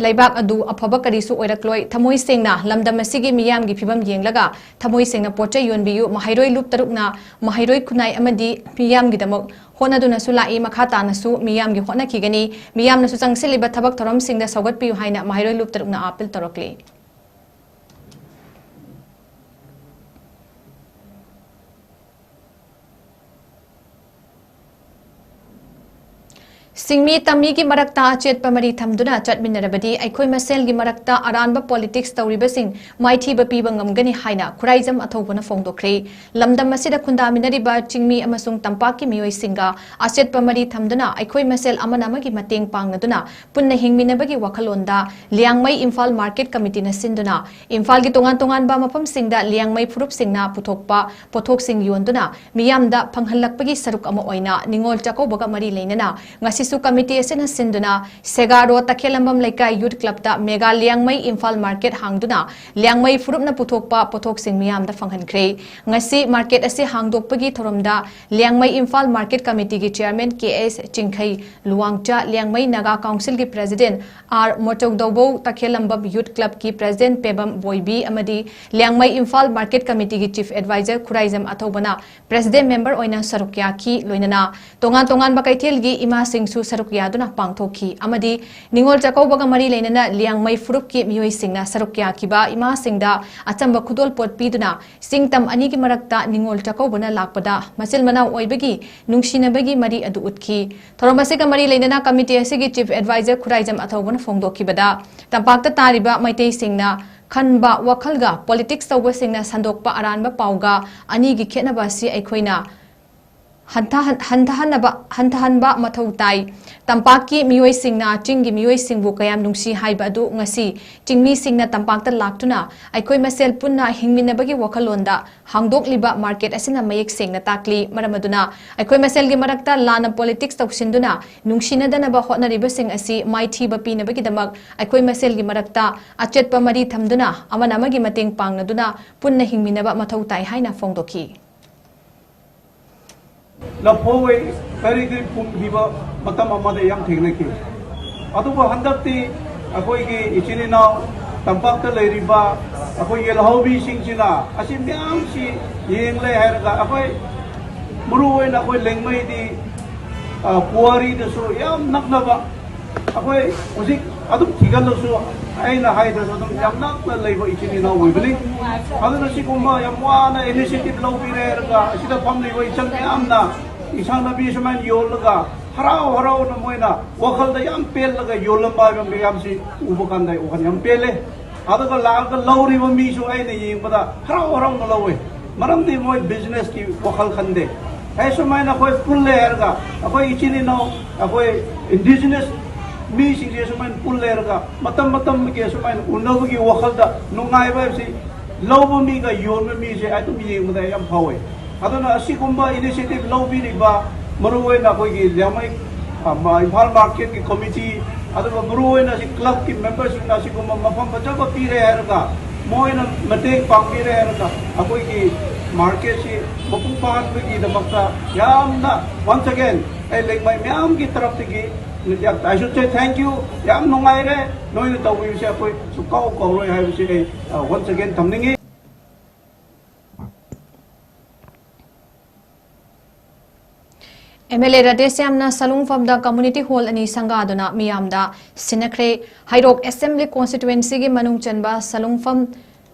ꯂꯩꯕꯥꯛ ꯑꯗꯨ ꯑꯐꯕ ꯀꯔꯤꯁꯨ ꯑꯣꯏꯔꯛꯂꯣꯏ꯫ ꯊꯃꯣꯏ ꯁꯦꯡꯅ ꯂꯝꯗꯝ ꯑꯁꯤꯒꯤ ꯃꯤꯌꯥꯝꯒꯤ ꯐꯤꯕꯝ ꯌꯦꯡꯂꯒ ꯊꯃꯣꯏ ꯁꯦꯡꯅ ꯄꯣꯠ ꯆꯩ ꯌꯣꯟꯕꯤꯌꯨ꯫ ꯃꯍꯩꯔꯣꯏ ꯂꯨꯞ ꯇꯔꯨꯛꯅ ꯃꯍꯩꯔꯣꯏ ꯈꯨꯟꯅꯥꯏ ꯑꯃꯗꯤ ꯃꯤꯌꯥꯝꯒꯤꯗꯃꯛ ꯍꯣꯠꯅꯗꯨꯅꯁꯨ ꯂꯥꯛꯏ, ꯃꯈꯥ ꯇꯥꯅꯁꯨ ꯃꯤꯌꯥꯝꯒꯤ ꯍꯣꯠꯅꯈꯤꯒꯅꯤ꯫ ꯃꯤꯌꯥꯝꯅꯁꯨ ꯆꯪꯁꯤꯜꯂꯤꯕ ꯊꯕꯛ ꯊꯧꯔꯝꯁꯤꯡꯗ ꯁꯧꯒꯠꯄꯤꯌꯨ ꯍꯥꯏꯅ ꯃꯍꯩꯔꯣꯏ ꯂꯨꯞ ꯇꯔꯨꯛꯅ appeal ꯇꯧꯔꯛꯂꯤ꯫ ꯆꯤꯡꯃꯤ ꯇꯝꯃꯤꯒꯤ ꯃꯔꯛꯇ ꯑꯆꯦꯠꯄ ꯃꯔꯤ ꯊꯝꯗꯨꯅ ꯆꯠꯃꯤꯟꯅꯔꯕꯗꯤ ꯑꯩꯈꯣꯏ ꯃꯁꯦꯜꯒꯤ ꯃꯔꯛꯇ ꯑꯔꯥꯟꯕ ꯄꯣꯂꯤꯇꯤꯛꯁ ꯇꯧꯔꯤꯕꯁꯤꯡ ꯃꯥꯏꯊꯤꯕ ꯄꯤꯕ ꯉꯝꯒꯅꯤ ꯍꯥꯏꯅ ꯈꯨꯔꯥꯏꯖꯝ ꯑꯊꯧꯕꯅ ꯐꯣꯡꯗꯣꯛꯈ꯭ꯔꯦ꯫ ꯂꯝꯗꯝ ꯑꯁꯤꯗ ꯈꯨꯟꯗꯥꯃꯤꯟꯅꯔꯤꯕ ꯆꯤꯡꯃꯤ ꯑꯃꯁꯨꯡ ꯇꯝꯄꯥꯛꯀꯤ ꯃꯤꯑꯣꯏꯁꯤꯡꯒ ꯑꯆꯦꯠꯄ ꯃꯔꯤ ꯊꯝꯗꯨꯅ ꯑꯩꯈꯣꯏ ꯃꯁꯦꯜ ꯑꯃꯅ ꯑꯃꯒꯤ ꯃꯇꯦꯡ ꯄꯥꯡꯅꯗꯨꯅ ꯄꯨꯟꯅ ꯍꯤꯡꯃꯤꯟꯅꯕꯒꯤ ꯋꯥꯈꯜꯂꯣꯟꯗ ꯂꯤꯌꯥꯡꯃꯩ ꯏꯝꯐꯥꯜ ꯃꯥꯔꯀꯦꯠ ꯀꯃꯤꯇꯤꯅ ꯁꯤꯟꯗꯨꯅ ꯏꯝꯐꯥꯜꯒꯤ ꯇꯣꯉꯥꯟ ꯇꯣꯉꯥꯟꯕ ꯃꯐꯝꯁꯤꯡꯗ ꯂꯤꯌꯥꯡꯃꯩ ꯐꯨꯔꯨꯞꯁꯤꯡꯅ ꯄꯨꯊꯣꯛꯄ ꯄꯣꯠꯊꯣꯛꯁꯤꯡ ꯌꯣꯟꯗꯨꯅ ꯃꯤꯌꯥꯝꯗ ꯐꯪꯍꯜꯂꯛꯄꯒꯤ ꯁꯔꯨꯛ ꯑꯃ ꯑꯣꯏꯅ ꯅꯤꯉꯣꯜ ꯆꯥꯛꯀꯧꯕꯒ ꯃꯔꯤ ꯂꯩꯅꯅ ꯉꯁꯤꯁꯨ ꯀꯃꯤꯇꯤ ꯑꯁꯤꯅ ꯁꯤꯟꯗꯨꯅ ꯁꯦꯒꯥ ꯔꯣꯗ ꯇꯈꯦꯂꯝꯕꯝ ꯂꯩꯀꯥꯏ ꯌꯨꯠ ꯀ꯭ꯂꯕꯇ ꯃꯦꯒꯥ ꯂꯤꯌꯥꯡꯃꯩ ꯏꯝꯐꯥꯜ ꯃꯥꯔꯀꯦꯠ ꯍꯥꯡꯗꯨꯅ ꯂꯤꯌꯥꯡꯃꯩ ꯐꯨꯔꯨꯞꯅ ꯄꯨꯊꯣꯛꯄ ꯄꯣꯠꯊꯣꯛꯁꯤꯡ ꯃꯤꯌꯥꯝꯗ ꯐꯪꯍꯟꯈ꯭ꯔꯦ꯫ ꯉꯁꯤ ꯃꯥꯔꯀꯦꯠ ꯑꯁꯤ ꯍꯥꯡꯗꯣꯛꯄꯒꯤ ꯊꯧꯔꯝꯗ ꯂꯤꯌꯥꯡꯃꯩ ꯏꯝꯐꯥꯜ ꯃꯥꯔꯀꯦꯠ ꯀꯃꯤꯇꯤꯒꯤ ꯆꯤꯌꯔꯃꯦꯟ ꯀꯦ ꯑꯦꯁ ꯆꯤꯡꯈꯩ, ꯂꯨꯋꯥꯡꯆꯥ ꯂꯤꯌꯥꯡꯃꯩ ꯅꯥꯒꯥ ꯀꯥꯎꯟꯁꯤꯜꯒꯤ ꯄ꯭ꯔꯦꯁꯤꯗꯦꯟꯠ ꯑꯥꯔ ꯃꯣꯆꯧꯗꯧꯕꯧ, ꯇꯈꯦꯂꯝꯕꯝ ꯌꯨꯠ ꯀ꯭ꯂꯕꯀꯤ ꯄ꯭ꯔꯦꯁꯤꯗꯦꯟꯠ ꯄꯦꯕꯝ ꯕꯣꯏꯕꯤ ꯑꯃꯗꯤ ꯂꯤꯌꯥꯡꯃꯩ ꯏꯝꯐꯥꯜ ꯃꯥꯔꯀꯦꯠ ꯀꯃꯤꯇꯤꯒꯤ ꯆꯤꯐ ꯑꯦꯗꯚꯥꯏꯖꯔ ꯈꯨꯔꯥꯏꯖꯝ ꯑꯊꯧꯕꯅ ꯄ꯭ꯔꯦꯁꯤꯗꯦꯟꯠ ꯃꯦꯝꯕꯔ ꯑꯣꯏꯅ ꯁꯔꯨꯛ ꯌꯥꯈꯤ꯫ ꯂꯣꯏꯅꯅ ꯇꯣꯉꯥꯟ ꯇꯣꯉꯥꯟꯕ ꯀꯩꯊꯦꯜꯒꯤ ꯏꯃꯥꯁꯤꯡꯁꯨ ꯁꯔꯨꯛ ꯌꯥꯗꯨꯅ ꯄꯥꯡꯊꯣꯛꯈꯤ ꯑꯃꯗꯤ ꯅꯤꯉꯣꯜ ꯆꯥꯛꯀꯧꯕꯒ ꯃꯔꯤ ꯂꯩꯅꯅ ꯂꯤꯌꯥꯡꯃꯩ ꯐꯨꯔꯨꯞꯀꯤ ꯃꯤꯑꯣꯏꯁꯤꯡꯅ ꯁꯔꯨꯛ ꯌꯥꯈꯤꯕ ꯏꯃꯥꯁꯤꯡꯗ ꯑꯆꯝꯕ ꯈꯨꯗꯣꯜꯄꯣꯠ ꯄꯤꯗꯨꯅ ꯆꯤꯡ ꯇꯝ ꯑꯅꯤꯒꯤ ꯃꯔꯛꯇ ꯅꯤꯉꯣꯜ ꯆꯥꯛꯀꯧꯕꯅ ꯂꯥꯛꯄꯗ ꯃꯆꯤꯜ ꯃꯅꯥꯎ ꯑꯣꯏꯕꯒꯤ ꯅꯨꯡꯁꯤꯅꯕꯒꯤ ꯃꯔꯤ ꯑꯗꯨ ꯎꯠꯈꯤ꯫ ꯊꯧꯔꯝ ꯑꯁꯤꯒ ꯃꯔꯤ ꯂꯩꯅꯅ ꯀꯃꯤꯇꯤ ꯑꯁꯤꯒꯤ ꯆꯤꯐ ꯑꯦꯗꯚꯥꯏꯖꯔ ꯈꯨꯔꯥꯏꯖꯝ ꯑꯊꯧꯕꯅ ꯐꯣꯡꯗꯣꯛꯈꯤꯕꯗ, ꯇꯝꯄꯥꯛꯇ ꯇꯥꯔꯤꯕ ꯃꯩꯇꯩꯁꯤꯡꯅ ꯈꯟꯕ ꯋꯥꯈꯜꯒ ꯄꯣꯂꯤꯇꯤꯛꯁ ꯇꯧꯕꯁꯤꯡꯅ ꯁꯟꯗꯣꯛꯄ ꯑꯔꯥꯟꯕ ꯄꯥꯎꯒ ꯑꯅꯤꯒꯤ ꯈꯦꯠꯅꯕ ꯑꯁꯤ ꯑꯩꯈꯣꯏꯅ ꯍꯟꯊꯍꯟ-, ꯍꯟꯊꯍꯟꯅꯕ, ꯍꯟꯊꯍꯟꯕ ꯃꯊꯧ ꯇꯥꯏ꯫ ꯇꯝꯄꯥꯛꯀꯤ ꯃꯤꯑꯣꯏꯁꯤꯡꯅ ꯆꯤꯡꯒꯤ ꯃꯤꯑꯣꯏꯁꯤꯡꯕꯨ ꯀꯌꯥꯝ ꯅꯨꯡꯁꯤ ꯍꯥꯏꯕ ꯑꯗꯨ ꯉꯁꯤ ꯆꯤꯡꯃꯤꯁꯤꯡꯅ ꯇꯝꯄꯥꯛꯇ ꯂꯥꯛꯇꯨꯅ ꯑꯩꯈꯣꯏ ꯃꯁꯦꯜ ꯄꯨꯟꯅ ꯍꯤꯡꯃꯤꯟꯅꯕꯒꯤ ꯋꯥꯈꯜꯂꯣꯟꯗ ꯍꯥꯡꯗꯣꯛꯂꯤꯕ ꯃꯥꯔꯀꯦꯠ ꯑꯁꯤꯅ ꯃꯌꯦꯛ ꯁꯦꯡꯅ ꯇꯥꯛꯂꯤ꯫ ꯃꯔꯝ ꯑꯗꯨꯅ ꯑꯩꯈꯣꯏ ꯃꯁꯦꯜꯒꯤ ꯃꯔꯛꯇ ꯂꯥꯟꯅ ꯄꯣꯂꯤꯇꯤꯛꯁ ꯇꯧꯁꯤꯟꯗꯨꯅ ꯅꯨꯡꯁꯤꯅꯗꯅꯕ ꯍꯣꯠꯅꯔꯤꯕꯁꯤꯡ ꯑꯁꯤ ꯃꯥꯏꯊꯤꯕ ꯄꯤꯅꯕꯒꯤꯗꯃꯛ ꯑꯩꯈꯣꯏ ꯃꯁꯦꯜꯒꯤ ꯃꯔꯛꯇ ꯑꯆꯦꯠꯄ ꯃꯔꯤ ꯊꯝꯗꯨꯅ ꯑꯃꯅ ꯑꯃꯒꯤ ꯃꯇꯦꯡ ꯄꯥꯡꯅꯗꯨꯅ ꯄꯨꯟꯅ ꯍꯤꯡꯃꯤꯟꯅꯕ ꯃꯊꯧ ꯇꯥꯏ ꯍꯥꯏꯅ ꯐꯣꯡꯗꯣꯛꯈꯤ꯫ ꯂꯐꯣꯏ ꯀꯔꯤ ꯀꯔꯤ ꯄꯨꯝꯈꯤꯕ ꯃꯇꯝ ꯑꯃꯗ ꯌꯥꯝ ꯊꯦꯡꯅꯈꯤ꯫ ꯑꯗꯨꯕꯨ ꯍꯟꯗꯛꯇꯤ ꯑꯩꯈꯣꯏꯒꯤ ꯏꯆꯤꯟ ꯏꯅꯥꯎ ꯇꯝꯄꯥꯛꯇ ꯂꯩꯔꯤꯕ ꯑꯩꯈꯣꯏ ꯌꯦꯜꯍꯧꯕꯤꯁꯤꯡꯁꯤꯅ ꯑꯁꯤ ꯃꯌꯥꯝꯁꯤ ꯌꯦꯡꯂꯦ ꯍꯥꯏꯔꯒ ꯑꯩꯈꯣꯏ ꯃꯔꯨ ꯑꯣꯏꯅ ꯑꯩꯈꯣꯏ ꯂꯦꯡꯃꯩꯗꯤ, ꯑ, ꯄꯨꯋꯥꯔꯤꯗꯁꯨ ꯌꯥꯝ ꯅꯛꯅꯕ, ꯑꯩꯈꯣꯏ ꯍꯧꯖꯤꯛ ꯑꯗꯨꯝ ꯊꯤꯒꯠꯂꯁꯨ ꯑꯩꯅ ꯍꯥꯏꯗ꯭ꯔꯁꯨ ꯑꯗꯨꯝ ꯌꯥꯝ ꯅꯛꯅ ꯂꯩꯕ ꯏꯆꯤꯟ ꯏꯅꯥꯎ ꯑꯣꯏꯕꯅꯤ꯫ ꯑꯗꯨꯅ ꯁꯤꯒꯨꯝꯕ ꯌꯥꯝ ꯋꯥꯅ ꯏꯅꯤꯁꯤꯌꯦꯇꯤꯚ ꯂꯧꯕꯤꯔꯦ ꯍꯥꯏꯔꯒ ꯑꯁꯤꯗ ꯐꯝꯂꯤꯕ ꯏꯆꯟ ꯃꯌꯥꯝꯅ ꯏꯟꯁꯥꯡ ꯅꯥꯄꯤ ꯁꯨꯃꯥꯏꯅ ꯌꯣꯜꯂꯒ ꯍꯔꯥꯎ ꯍꯔꯥꯎꯅ ꯃꯣꯏꯅ ꯋꯥꯈꯜꯗ ꯌꯥꯝ ꯄꯦꯜꯂꯒ ꯌꯣꯜꯂꯝꯕ ꯍꯥꯏꯕ ꯃꯌꯥꯝꯁꯤ ꯎꯕ ꯀꯥꯟꯗ ꯑꯩ ꯋꯥꯈꯜ ꯌꯥꯝ ꯄꯦꯜꯂꯦ꯫ ꯑꯗꯨꯒ ꯂꯥꯛꯑꯒ ꯂꯧꯔꯤꯕ ꯃꯤꯁꯨ ꯑꯩꯅ ꯌꯦꯡꯕꯗ ꯍꯔꯥꯎ ꯍꯔꯥꯎꯅ ꯂꯧꯋꯦ꯫ ꯃꯔꯝꯗꯤ ꯃꯣꯏ ꯕꯤꯖꯤꯅꯦꯁꯀꯤ ꯋꯥꯈꯜ ꯈꯟꯗꯦ꯫ ꯑꯩ ꯁꯨꯃꯥꯏꯅ ꯑꯩꯈꯣꯏ ꯄꯨꯜꯂꯦ ꯍꯥꯏꯔꯒ, ꯑꯩꯈꯣꯏ ꯏꯆꯤꯟ ꯏꯅꯥꯎ, ꯑꯩꯈꯣꯏ ꯏꯟꯗꯤꯖꯤꯅꯁ ꯃꯤꯁꯤꯡꯁꯦ ꯁꯨꯃꯥꯏꯅ ꯄꯨꯜꯂꯦ ꯍꯥꯏꯔꯒ, ꯃꯇꯝ ꯃꯇꯝꯒꯤ ꯁꯨꯃꯥꯏꯅ ꯎꯅꯕꯒꯤ ꯋꯥꯈꯜꯗ ꯅꯨꯡꯉꯥꯏꯕ ꯍꯥꯏꯕꯁꯤ ꯂꯧꯕ ꯃꯤꯒ ꯌꯣꯟꯕ ꯃꯤꯁꯦ ꯑꯗꯨꯝ ꯌꯦꯡꯕꯗ ꯌꯥꯝ ꯐꯥꯎꯋꯦ꯫ ꯑꯗꯨꯅ ꯑꯁꯤꯒꯨꯝꯕ ꯏꯅꯤꯁꯤꯌꯦꯇꯤꯚ ꯂꯧꯕꯤꯔꯤꯕ, ꯃꯔꯨꯑꯣꯏꯅ ꯑꯩꯈꯣꯏꯒꯤ ꯂꯤꯌꯥꯡꯃꯩ, ꯑ, ꯃ-, ꯏꯝꯐꯥꯜ ꯃꯥꯔꯀꯦꯠꯀꯤ ꯀꯣꯃꯤꯇꯤ, ꯑꯗꯨꯒ ꯃꯔꯨꯑꯣꯏꯅ ꯑꯁꯤ ꯀ꯭ꯂꯕꯀꯤ ꯃꯦꯝꯕꯔꯁꯤꯡꯅ ꯑꯁꯤꯒꯨꯝꯕ ꯃꯐꯝ ꯐꯖꯕ ꯄꯤꯔꯦ ꯍꯥꯏꯔꯒ, ꯃꯣꯏꯅ ꯃꯇꯦꯡ ꯄꯥꯡꯕꯤꯔꯦ ꯍꯥꯏꯔꯒ, ꯑꯩꯈꯣꯏꯒꯤ ꯃꯥꯔꯀꯦꯠꯁꯤ ꯃꯄꯨꯡ ꯐꯥꯍꯟꯕꯒꯤꯗꯃꯛꯇ ꯌꯥꯝꯅ, once again, ꯑꯩ ꯂꯦꯡꯃꯩ ꯃꯌꯥꯝꯒꯤ ꯇꯔꯞꯇꯒꯤ, I should say thank you, ꯌꯥꯝ ꯅꯨꯡꯉꯥꯏꯔꯦ ꯅꯣꯏꯅ ꯇꯧꯕꯤꯕꯁꯦ, ꯑꯩꯈꯣꯏ ꯁꯨꯡꯀꯥꯎ ꯀꯥꯎꯔꯣꯏ ꯍꯥꯏꯕꯁꯤ ꯑꯩ, ꯑ, once again ꯊꯝꯅꯤꯡꯉꯤ꯫ ꯑꯦꯝ ꯑꯦꯜ ꯑꯦ ꯔꯥꯙꯦꯁ꯭ꯌꯥꯝꯅ ꯁꯂꯨꯡꯐꯝꯗ ꯀꯝꯃꯨꯅꯤꯇꯤ ꯍꯣꯜ ꯑꯅꯤ ꯁꯪꯒꯥꯗꯨꯅ ꯃꯤꯌꯥꯝꯗ ꯁꯤꯟꯅꯈ꯭ꯔꯦ꯫ ꯍꯩꯔꯣꯛ ꯑꯦꯁꯦꯝꯕ꯭ꯂꯤ ꯀꯣꯟꯁꯇꯤꯇ꯭ꯋꯦꯟꯁꯤꯒꯤ ꯃꯅꯨꯡ ꯆꯟꯕ ꯁꯂꯨꯡꯐꯝ,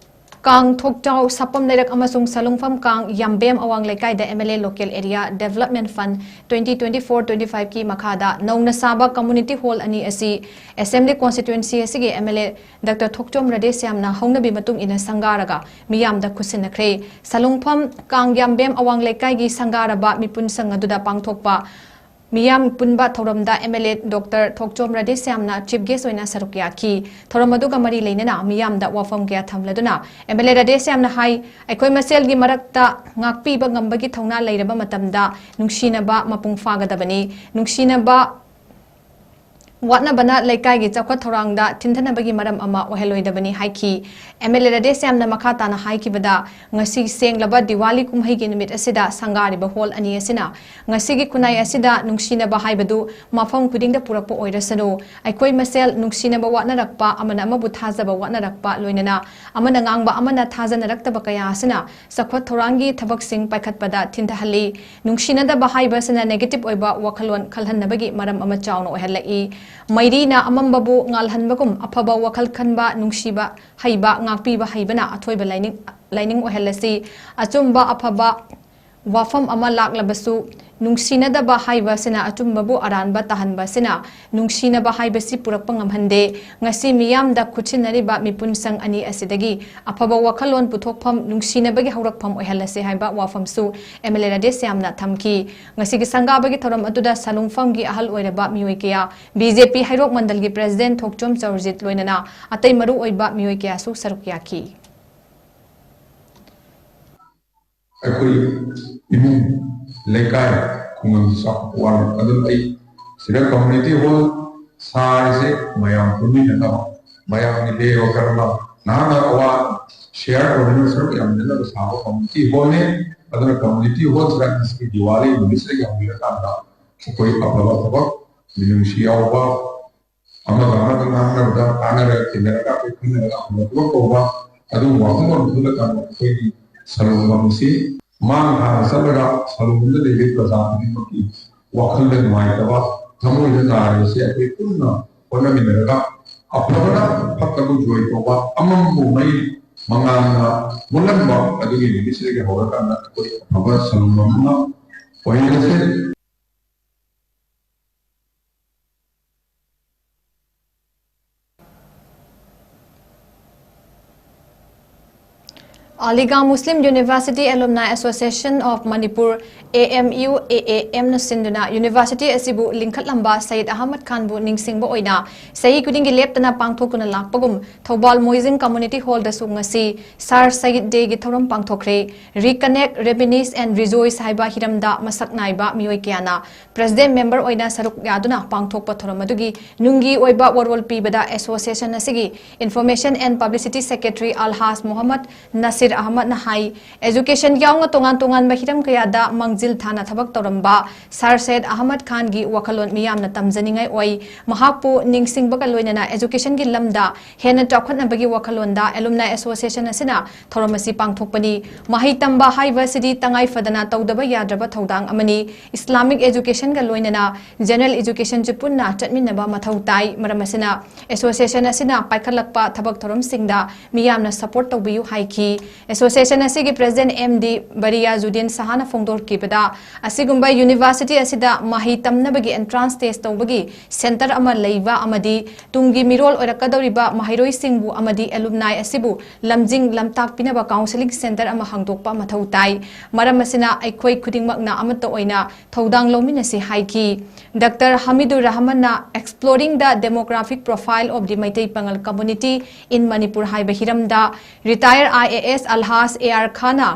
ꯀꯥꯡ ꯊꯣꯛꯆꯥꯎ, ꯁꯥꯄꯝ ꯂꯩꯔꯛ ꯑꯃꯁꯨꯡ ꯁꯂꯨꯡꯐꯝ ꯀꯥꯡ ꯌꯥꯝꯕꯦꯝ ꯑꯋꯥꯡ ꯂꯩꯀꯥꯏꯗ M L A local area development fund twenty twenty four twenty ꯐꯥꯏꯚꯀꯤ ꯃꯈꯥꯗ ꯅꯧꯅ ꯁꯥꯕ ꯀꯝꯃꯨꯅꯤꯇꯤ ꯍꯣꯜ ꯑꯅꯤ ꯑꯁꯤ ꯑꯦꯁꯦꯝꯕ꯭ꯂꯤ ꯀꯣꯟꯁꯇꯤꯇ꯭ꯋꯦꯟꯁꯤ ꯑꯁꯤꯒꯤ M L A doctor Thokchom ꯔꯥꯙꯦꯁ꯭ꯌꯥꯝꯅ ꯍꯧꯅꯕꯤ ꯃꯇꯨꯡ ꯏꯟꯅ ꯁꯪꯒꯥꯔꯒ ꯃꯤꯌꯥꯝꯗ ꯈꯨꯠꯁꯤꯟꯅꯈ꯭ꯔꯦ꯫ ꯁꯂꯨꯡꯐꯝ ꯀꯥꯡ ꯌꯥꯝꯕꯦꯝ ꯑꯋꯥꯡ ꯂꯩꯀꯥꯏꯒꯤ ꯁꯪꯒꯥꯔꯕ ꯃꯤꯄꯨꯟ ꯁꯪ ꯑꯗꯨꯗ ꯄꯥꯡꯊꯣꯛꯄ ꯃꯤꯌꯥꯝ ꯄꯨꯟꯕ ꯊꯧꯔꯝꯗ M L A doctor Thokchom ꯔꯥꯙꯦꯁ꯭ꯌꯥꯝꯅ ꯆꯤꯐ ꯒꯦꯁ ꯑꯣꯏꯅ ꯁꯔꯨꯛ ꯌꯥꯈꯤ꯫ ꯊꯧꯔꯝ ꯑꯗꯨꯒ ꯃꯔꯤ ꯂꯩꯅꯅ ꯃꯤꯌꯥꯝꯗ ꯋꯥꯐꯝ ꯀꯌꯥ ꯊꯝꯂꯗꯨꯅ ꯑꯦꯝ ꯑꯦꯜ ꯑꯦ ꯔꯥꯙꯦꯁ꯭ꯌꯥꯝꯅ ꯍꯥꯏ, ꯑꯩꯈꯣꯏ ꯃꯁꯦꯜꯒꯤ ꯃꯔꯛꯇ ꯉꯥꯛꯄꯤꯕ ꯉꯝꯕꯒꯤ ꯊꯧꯅꯥ ꯂꯩꯔꯕ ꯃꯇꯝꯗ ꯅꯨꯡꯁꯤꯅꯕ ꯃꯄꯨꯡ ꯐꯥꯒꯗꯕꯅꯤ꯫ ꯅꯨꯡꯁꯤꯅꯕ ꯋꯥꯠꯅꯕꯅ ꯂꯩꯀꯥꯏꯒꯤ ꯆꯥꯎꯈꯠ ꯊꯧꯔꯥꯡꯗ ꯊꯤꯟꯊꯅꯕꯒꯤ ꯃꯔꯝ ꯑꯃ ꯑꯣꯏꯍꯜꯂꯣꯏꯗꯕꯅꯤ ꯍꯥꯏꯈꯤ꯫ ꯑꯦꯝ ꯑꯦꯜ ꯑꯦ ꯔꯥꯙꯦꯁ꯭ꯌꯥꯝꯅ ꯃꯈꯥ ꯇꯥꯅ ꯍꯥꯏꯈꯤꯕꯗ, ꯉꯁꯤ ꯁꯦꯡꯂꯕ ꯗꯤꯋꯥꯂꯤ ꯀꯨꯝꯍꯩꯒꯤ ꯅꯨꯃꯤꯠ ꯑꯁꯤꯗ ꯁꯪꯒꯥꯔꯤꯕ ꯍꯣꯜ ꯑꯅꯤ ꯑꯁꯤꯅ ꯉꯁꯤꯒꯤ ꯈꯨꯟꯅꯥꯏ ꯑꯁꯤꯗ ꯅꯨꯡꯁꯤꯅꯕ ꯍꯥꯏꯕꯗꯨ ꯃꯐꯝ ꯈꯨꯗꯤꯡꯗ ꯄꯨꯔꯛꯄ ꯑꯣꯏꯔꯁꯅꯨ, ꯑꯩꯈꯣꯏ ꯃꯁꯦꯜ ꯅꯨꯡꯁꯤꯅꯕ ꯋꯥꯠꯅꯔꯛꯄ, ꯑꯃꯅ ꯑꯃꯕꯨ ꯊꯥꯖꯕ ꯋꯥꯠꯅꯔꯛꯄ, ꯂꯣꯏꯅꯅ ꯑꯃꯅ ꯉꯥꯡꯕ ꯑꯃꯅ ꯊꯥꯖꯅꯔꯛꯇꯕ ꯀꯌꯥ ꯑꯁꯤꯅ ꯆꯥꯎꯈꯠ ꯊꯧꯔꯥꯡꯒꯤ ꯊꯕꯛꯁꯤꯡ ꯄꯥꯏꯈꯠꯄꯗ ꯊꯤꯟꯊꯍꯜꯂꯤ꯫ ꯅꯨꯡꯁꯤꯅꯗꯕ ꯍꯥꯏꯕ ꯑꯁꯤꯅ ꯅꯦꯒꯦꯇꯤꯚ ꯑꯣꯏꯕ ꯋꯥꯈꯜꯂꯣꯟ ꯈꯜꯍꯟꯅꯕꯒꯤ ꯃꯔꯝ ꯑꯃ ꯆꯥꯎꯅ ꯑꯣꯏꯍꯜꯂꯛꯏ꯫ ꯃꯩꯔꯤꯅ ꯑꯃꯝꯕꯕꯨ ꯉꯥꯜꯍꯟꯕꯒꯨꯝ, ꯑꯐꯕ ꯋꯥꯈꯜ ꯈꯟꯕ, ꯅꯨꯡꯁꯤꯕ ꯍꯩꯕ, ꯉꯥꯛꯄꯤꯕ ꯍꯩꯕꯅ ꯑꯊꯣꯏꯕ ꯂꯥꯏꯅꯤꯡ, ꯂꯥꯏꯅꯤꯡ ꯑꯣꯏꯍꯜꯂꯁꯤ꯫ ꯑꯆꯨꯝꯕ, ꯑꯐꯕ ꯋꯥꯐꯝ ꯑꯃ ꯂꯥꯛꯂꯕꯁꯨ, ꯅꯨꯡꯁꯤꯅꯗꯕ ꯍꯥꯏꯕꯁꯤꯅ ꯑꯆꯨꯝꯕꯕꯨ ꯑꯔꯥꯟꯕ ꯇꯥꯍꯟꯕ ꯑꯁꯤꯅ ꯅꯨꯡꯁꯤꯅꯕ ꯍꯥꯏꯕꯁꯤ ꯄꯨꯔꯛꯄ ꯉꯝꯍꯟꯗꯦ꯫ ꯉꯁꯤ ꯃꯤꯌꯥꯝꯗ ꯈꯨꯠꯁꯤꯟꯅꯔꯤꯕ ꯃꯤꯄꯨꯟꯁꯪ ꯑꯅꯤ ꯑꯁꯤꯗꯒꯤ ꯑꯐꯕ ꯋꯥꯈꯜꯂꯣꯟ ꯄꯨꯊꯣꯛꯐꯝ, ꯅꯨꯡꯁꯤꯅꯕꯒꯤ ꯍꯧꯔꯛꯐꯝ ꯑꯣꯏꯍꯜꯂꯁꯤ ꯍꯥꯏꯕ ꯋꯥꯐꯝꯁꯨ ꯑꯦꯝ ꯑꯦꯜ ꯑꯦ ꯔꯥꯙꯦꯁ꯭ꯌꯥꯝꯅ ꯊꯝꯈꯤ꯫ ꯉꯁꯤꯒꯤ ꯁꯪꯒꯥꯕꯒꯤ ꯊꯧꯔꯝ ꯑꯗꯨꯗ ꯁꯥꯂꯨꯡꯐꯝꯒꯤ ꯑꯍꯜ ꯑꯣꯏꯔꯕ ꯃꯤꯑꯣꯏ ꯀꯌꯥ, ꯕꯤ ꯖꯦ ꯄꯤ ꯍꯩꯔꯣꯛ ꯃꯟꯗꯜꯒꯤ ꯄ꯭ꯔꯦꯁꯤꯗꯦꯟꯠ ꯊꯣꯛꯆꯣꯝ ꯆꯧꯔꯖꯤꯠ ꯂꯣꯏꯅꯅ ꯑꯇꯩ ꯃꯔꯨ ꯑꯣꯏꯕ ꯃꯤꯑꯣꯏ ꯀꯌꯥꯁꯨ ꯁꯔꯨꯛ ꯌꯥꯈꯤ꯫ ꯑꯩꯈꯣꯏ ꯏꯃꯨꯡ, ꯂꯩꯀꯥꯏ, ꯈꯨꯡꯒꯪꯁꯤ ꯆꯥꯎꯈꯠꯄ ꯋꯥꯠꯂꯦ꯫ ꯑꯗꯨꯅ ꯑꯩ ꯁꯤꯗ community hall ꯁꯥꯔꯤꯁꯦ ꯃꯌꯥꯝ ꯄꯨꯟꯃꯤꯟꯅꯅꯕ, ꯃꯌꯥꯝꯒꯤ ꯗꯦꯕ ꯀꯔꯃ, ꯅꯍꯥꯛꯅ ꯑꯋꯥ share ꯇꯧꯅꯅꯕ, ꯁꯔꯨꯛ ꯌꯥꯃꯤꯟꯅꯅꯕ ꯁꯥꯕ community hall ꯅꯤ꯫ ꯑꯗꯨꯅ community hall ꯁꯤꯗ ꯉꯁꯤꯒꯤ ꯗꯤꯋꯥꯂꯤ ꯅꯨꯃꯤꯠꯁꯤꯗ ꯌꯧꯕꯤꯔꯀꯥꯟꯗ ꯑꯩꯈꯣꯏ ꯑꯐꯕ ꯊꯕꯛ, ꯃꯤꯅꯨꯡꯁꯤ ꯌꯥꯎꯕ, ꯑꯃꯒ ꯑꯃꯒ ꯉꯥꯡꯅꯕꯗ ꯇꯥꯟꯅꯔꯒ ꯇꯤꯟꯅꯔꯒ ꯑꯩꯈꯣꯏ ꯈꯟꯅꯔꯒ ꯑꯐꯕ ꯊꯕꯛ ꯇꯧꯕ, ꯑꯗꯨꯒꯨꯝꯕ ꯋꯥꯈꯜꯂꯣꯟ ꯈꯜꯂꯀꯥꯟꯗ ꯑꯩꯈꯣꯏꯒꯤ ꯁꯂꯨꯡꯐꯝꯁꯤ ꯃꯥꯡ ꯊꯥꯅ ꯆꯠꯂꯒ ꯁꯂꯨꯡꯐꯝꯗ ꯂꯩꯔꯤꯕ ꯄ꯭ꯔꯖꯥ ꯈꯨꯗꯤꯡꯃꯛꯀꯤ ꯋꯥꯈꯜꯗ ꯅꯨꯡꯉꯥꯏꯇꯕ, ꯊꯃꯣꯏꯗ ꯅꯥꯔꯤꯕꯁꯦ ꯑꯩꯈꯣꯏ ꯄꯨꯟꯅ ꯍꯣꯠꯅꯃꯤꯟꯅꯔꯒ ꯑꯐꯕꯅ ꯐꯠꯇꯕ ꯖꯣꯏ ꯇꯧꯕ, ꯑꯃꯝꯕꯕꯨ ꯃꯩ ꯃꯉꯥꯜꯅ ꯃꯨꯜꯍꯟꯕ, ꯑꯗꯨꯒꯤ ꯅꯨꯃꯤꯠꯁꯤꯗꯒꯤ ꯍꯧꯔꯀꯥꯟꯗ ꯑꯩꯈꯣꯏ ꯑꯐꯕ ꯁꯂꯨꯡꯐꯝ ꯑꯃ ꯑꯣꯏꯍꯜꯂꯁꯦ꯫ ꯑꯂꯤꯒꯥ Muslim University Alumni Association of Manipur, A M U A A M ꯅ ꯁꯤꯟꯗꯨꯅ university ꯑꯁꯤꯕꯨ ꯂꯤꯡꯈꯠꯂꯝꯕ ꯁꯌꯤꯗ ꯑꯍꯃꯗ ꯈꯥꯟꯕꯨ ꯅꯤꯡꯁꯤꯡꯕ ꯑꯣꯏꯅ ꯆꯍꯤ ꯈꯨꯗꯤꯡꯒꯤ ꯂꯦꯞꯇꯅ ꯄꯥꯡꯊꯣꯛꯇꯨꯅ ꯂꯥꯛꯄꯒꯨꯝ, ꯊꯧꯕꯥꯜ ꯃꯣꯏꯖꯤꯡ Community Hall ꯗꯁꯨ ꯉꯁꯤ Sir Sayed Day ꯒꯤ ꯊꯧꯔꯝ ꯄꯥꯡꯊꯣꯛꯈ꯭ꯔꯦ꯫ Reconnect, Reminisce and Rejoice ꯍꯥꯏꯕ ꯍꯤꯔꯝꯗ ꯃꯁꯛ ꯅꯥꯏꯕ ꯃꯤꯑꯣꯏ ꯀꯌꯥꯅ president member ꯑꯣꯏꯅ ꯁꯔꯨꯛ ꯌꯥꯗꯨꯅ ꯄꯥꯡꯊꯣꯛꯄ ꯊꯧꯔꯝ ꯑꯗꯨꯒꯤ ꯅꯨꯡꯒꯤ ꯑꯣꯏꯕ ꯋꯥꯔꯣꯜ ꯄꯤꯕꯗ association ꯑꯁꯤꯒꯤ Information and Publicity Secretary ꯑꯜꯍꯥꯖ Mohammad Nasir ꯑꯍꯃꯗꯅ high, education ꯌꯥꯎꯅ ꯇꯣꯉꯥꯟ ꯇꯣꯉꯥꯟꯕ ꯍꯤꯔꯝ ꯀꯌꯥꯗ ꯃꯥꯡꯖꯤꯜ ꯊꯥꯅ ꯊꯕꯛ ꯇꯧꯔꯝꯕ Sir Sayed ꯑꯍꯃꯗ ꯈꯥꯟꯒꯤ ꯋꯥꯈꯜꯂꯣꯟ ꯃꯤꯌꯥꯝꯅ ꯇꯝꯖꯅꯤꯡꯉꯥꯏ ꯑꯣꯏ꯫ ꯃꯍꯥꯛꯄꯨ ꯅꯤꯡꯁꯤꯡꯕꯒ ꯂꯣꯏꯅꯅ education ꯒꯤ ꯂꯝꯗ ꯍꯦꯟꯅ ꯆꯥꯎꯈꯠꯅꯕꯒꯤ ꯋꯥꯈꯜꯂꯣꯟꯗ Alumni Association ꯑꯁꯤꯅ ꯊꯧꯔꯝ ꯑꯁꯤ ꯄꯥꯡꯊꯣꯛꯄꯅꯤ꯫ ꯃꯍꯩ ꯇꯝꯕ ꯍꯥꯏꯕꯁꯤꯗꯤ ꯇꯉꯥꯏ ꯐꯗꯅ ꯇꯧꯗꯕ ꯌꯥꯗ꯭ꯔꯕ ꯊꯧꯗꯥꯡ ꯑꯃꯅꯤ꯫ Islamic education ꯒ ꯂꯣꯏꯅꯅ general education ꯁꯨ ꯄꯨꯟꯅ ꯆꯠꯃꯤꯟꯅꯕ ꯃꯊꯧ ꯇꯥꯏ꯫ ꯃꯔꯝ ꯑꯁꯤꯅ association ꯑꯁꯤꯅ ꯄꯥꯏꯈꯠꯂꯛꯄ ꯊꯕꯛ ꯊꯧꯔꯝꯁꯤꯡꯗ ꯃꯤꯌꯥꯝꯅ support ꯇꯧꯕꯤꯌꯨ ꯍꯥꯏꯈꯤ꯫ ꯑꯦꯁꯣꯁꯤꯌꯦꯁꯟ ꯑꯁꯤꯒꯤ ꯄ꯭ꯔꯦꯁꯤꯗꯦꯟꯠ ꯑꯦꯝ ꯗꯤ ꯕꯔꯤꯌꯥꯖꯨꯗꯤꯟ ꯁꯍꯥꯅ ꯐꯣꯡꯗꯣꯛꯈꯤꯕꯗ, ꯑꯁꯤꯒꯨꯝꯕ ꯌꯨꯅꯤꯚꯔꯁꯤꯇꯤ ꯑꯁꯤꯗ ꯃꯍꯩ ꯇꯝꯅꯕꯒꯤ ꯑꯦꯟꯇ꯭ꯔꯥꯟꯁ ꯇꯦꯁ ꯇꯧꯕꯒꯤ ꯁꯦꯟꯇꯔ ꯑꯃ ꯂꯩꯕ ꯑꯃꯗꯤ ꯇꯨꯡꯒꯤ ꯃꯤꯔꯣꯜ ꯑꯣꯏꯔꯛꯀꯗꯧꯔꯤꯕ ꯃꯍꯩꯔꯣꯏꯁꯤꯡꯕꯨ ꯑꯃꯗꯤ ꯑꯦꯂꯨꯝꯅꯥꯏ ꯑꯁꯤꯕꯨ ꯂꯝꯖꯤꯡ ꯂꯝꯇꯥꯛꯄꯤꯅꯕ ꯀꯥꯎꯟꯁꯦꯂꯤꯡ ꯁꯦꯟꯇꯔ ꯑꯃ ꯍꯥꯡꯗꯣꯛꯄ ꯃꯊꯧ ꯇꯥꯏ꯫ ꯃꯔꯝ ꯑꯁꯤꯅ ꯑꯩꯈꯣꯏ ꯈꯨꯗꯤꯡꯃꯛꯅ ꯑꯃꯠꯇ ꯑꯣꯏꯅ ꯊꯧꯗꯥꯡ ꯂꯧꯃꯤꯟꯅꯁꯤ ꯍꯥꯏꯈꯤ꯫ ꯗꯥꯛꯇꯔ ꯍꯃꯤꯗꯨꯔ ꯔꯍꯃꯟꯅ Exploring the Demographic Profile of the Meitei Pangal Community in Manipur ꯍꯥꯏꯕ ꯍꯤꯔꯝꯗ retired I A S Alhaj A R ꯈꯥꯟꯅ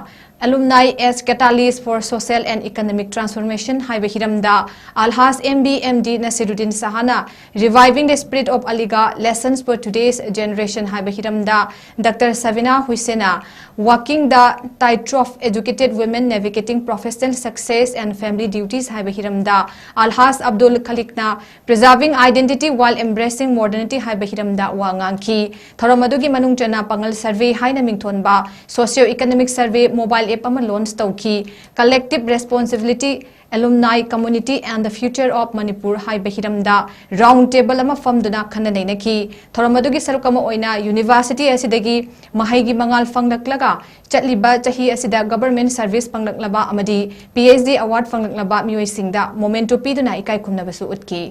Alumni as Catalyst for Social and Economic Transformation ꯍꯥꯏꯕ ꯍꯤꯔꯝꯗ Alhaj M B M D Nasiruddin ꯁꯍꯥꯅ Reviving the Spirit of Aligarh, Lessons for Today's Generation ꯍꯥꯏꯕ ꯍꯤꯔꯝꯗ doctor ꯁꯕꯤꯅꯥ ꯍꯨꯏꯁꯦꯟꯅ Walking the Tightrope, Educated Women Navigating Professional Success and Family Duties ꯍꯥꯏꯕ ꯍꯤꯔꯝꯗ ꯑꯜꯍꯥꯖ Abdul ꯈꯂꯤꯛꯅ Preserving Identity While Embracing Modernity ꯍꯥꯏꯕ ꯍꯤꯔꯝꯗ ꯋꯥ ꯉꯥꯡꯈꯤ꯫ ꯊꯧꯔꯝ ꯑꯗꯨꯒꯤ ꯃꯅꯨꯡ ꯆꯟꯅ ꯄꯥꯉꯜ ꯁꯔꯚꯦ ꯍꯥꯏꯅ ꯃꯤꯡꯊꯣꯟꯕ Socio Economic Survey mobile app ꯑꯃ ꯂꯣꯟꯆ ꯇꯧꯈꯤ꯫ Collective Responsibility, Alumni, Community and the Future of Manipur ꯍꯥꯏꯕ ꯍꯤꯔꯝꯗ ꯔꯥꯎꯟ ꯇꯦꯕꯜ ꯑꯃ ꯐꯝꯗꯨꯅ ꯈꯟꯅ ꯅꯩꯅꯈꯤ꯫ ꯊꯧꯔꯝ ꯑꯗꯨꯒꯤ ꯁꯔꯨꯛ ꯑꯃ ꯑꯣꯏꯅ ꯌꯨꯅꯤꯚꯔꯁꯤꯇꯤ ꯑꯁꯤꯗꯒꯤ ꯃꯍꯩꯒꯤ ꯃꯉꯥꯜ ꯐꯪꯂꯛꯂꯒ ꯆꯠꯂꯤꯕ ꯆꯍꯤ ꯑꯁꯤꯗ ꯒꯚꯔꯟꯃꯦꯟꯠ ꯁꯔꯚꯤꯁ ꯐꯪꯂꯛꯂꯕ ꯑꯃꯗꯤ ꯄꯤ ꯑꯩꯆ ꯗꯤ ꯑꯦꯋꯥꯔꯗ ꯐꯪꯂꯛꯂꯕ ꯃꯤꯑꯣꯏꯁꯤꯡꯗ ꯃꯣꯃꯦꯟꯇꯣ ꯄꯤꯗꯨꯅ ꯏꯀꯥꯏ ꯈꯨꯝꯅꯕꯁꯨ ꯎꯠꯈꯤ꯫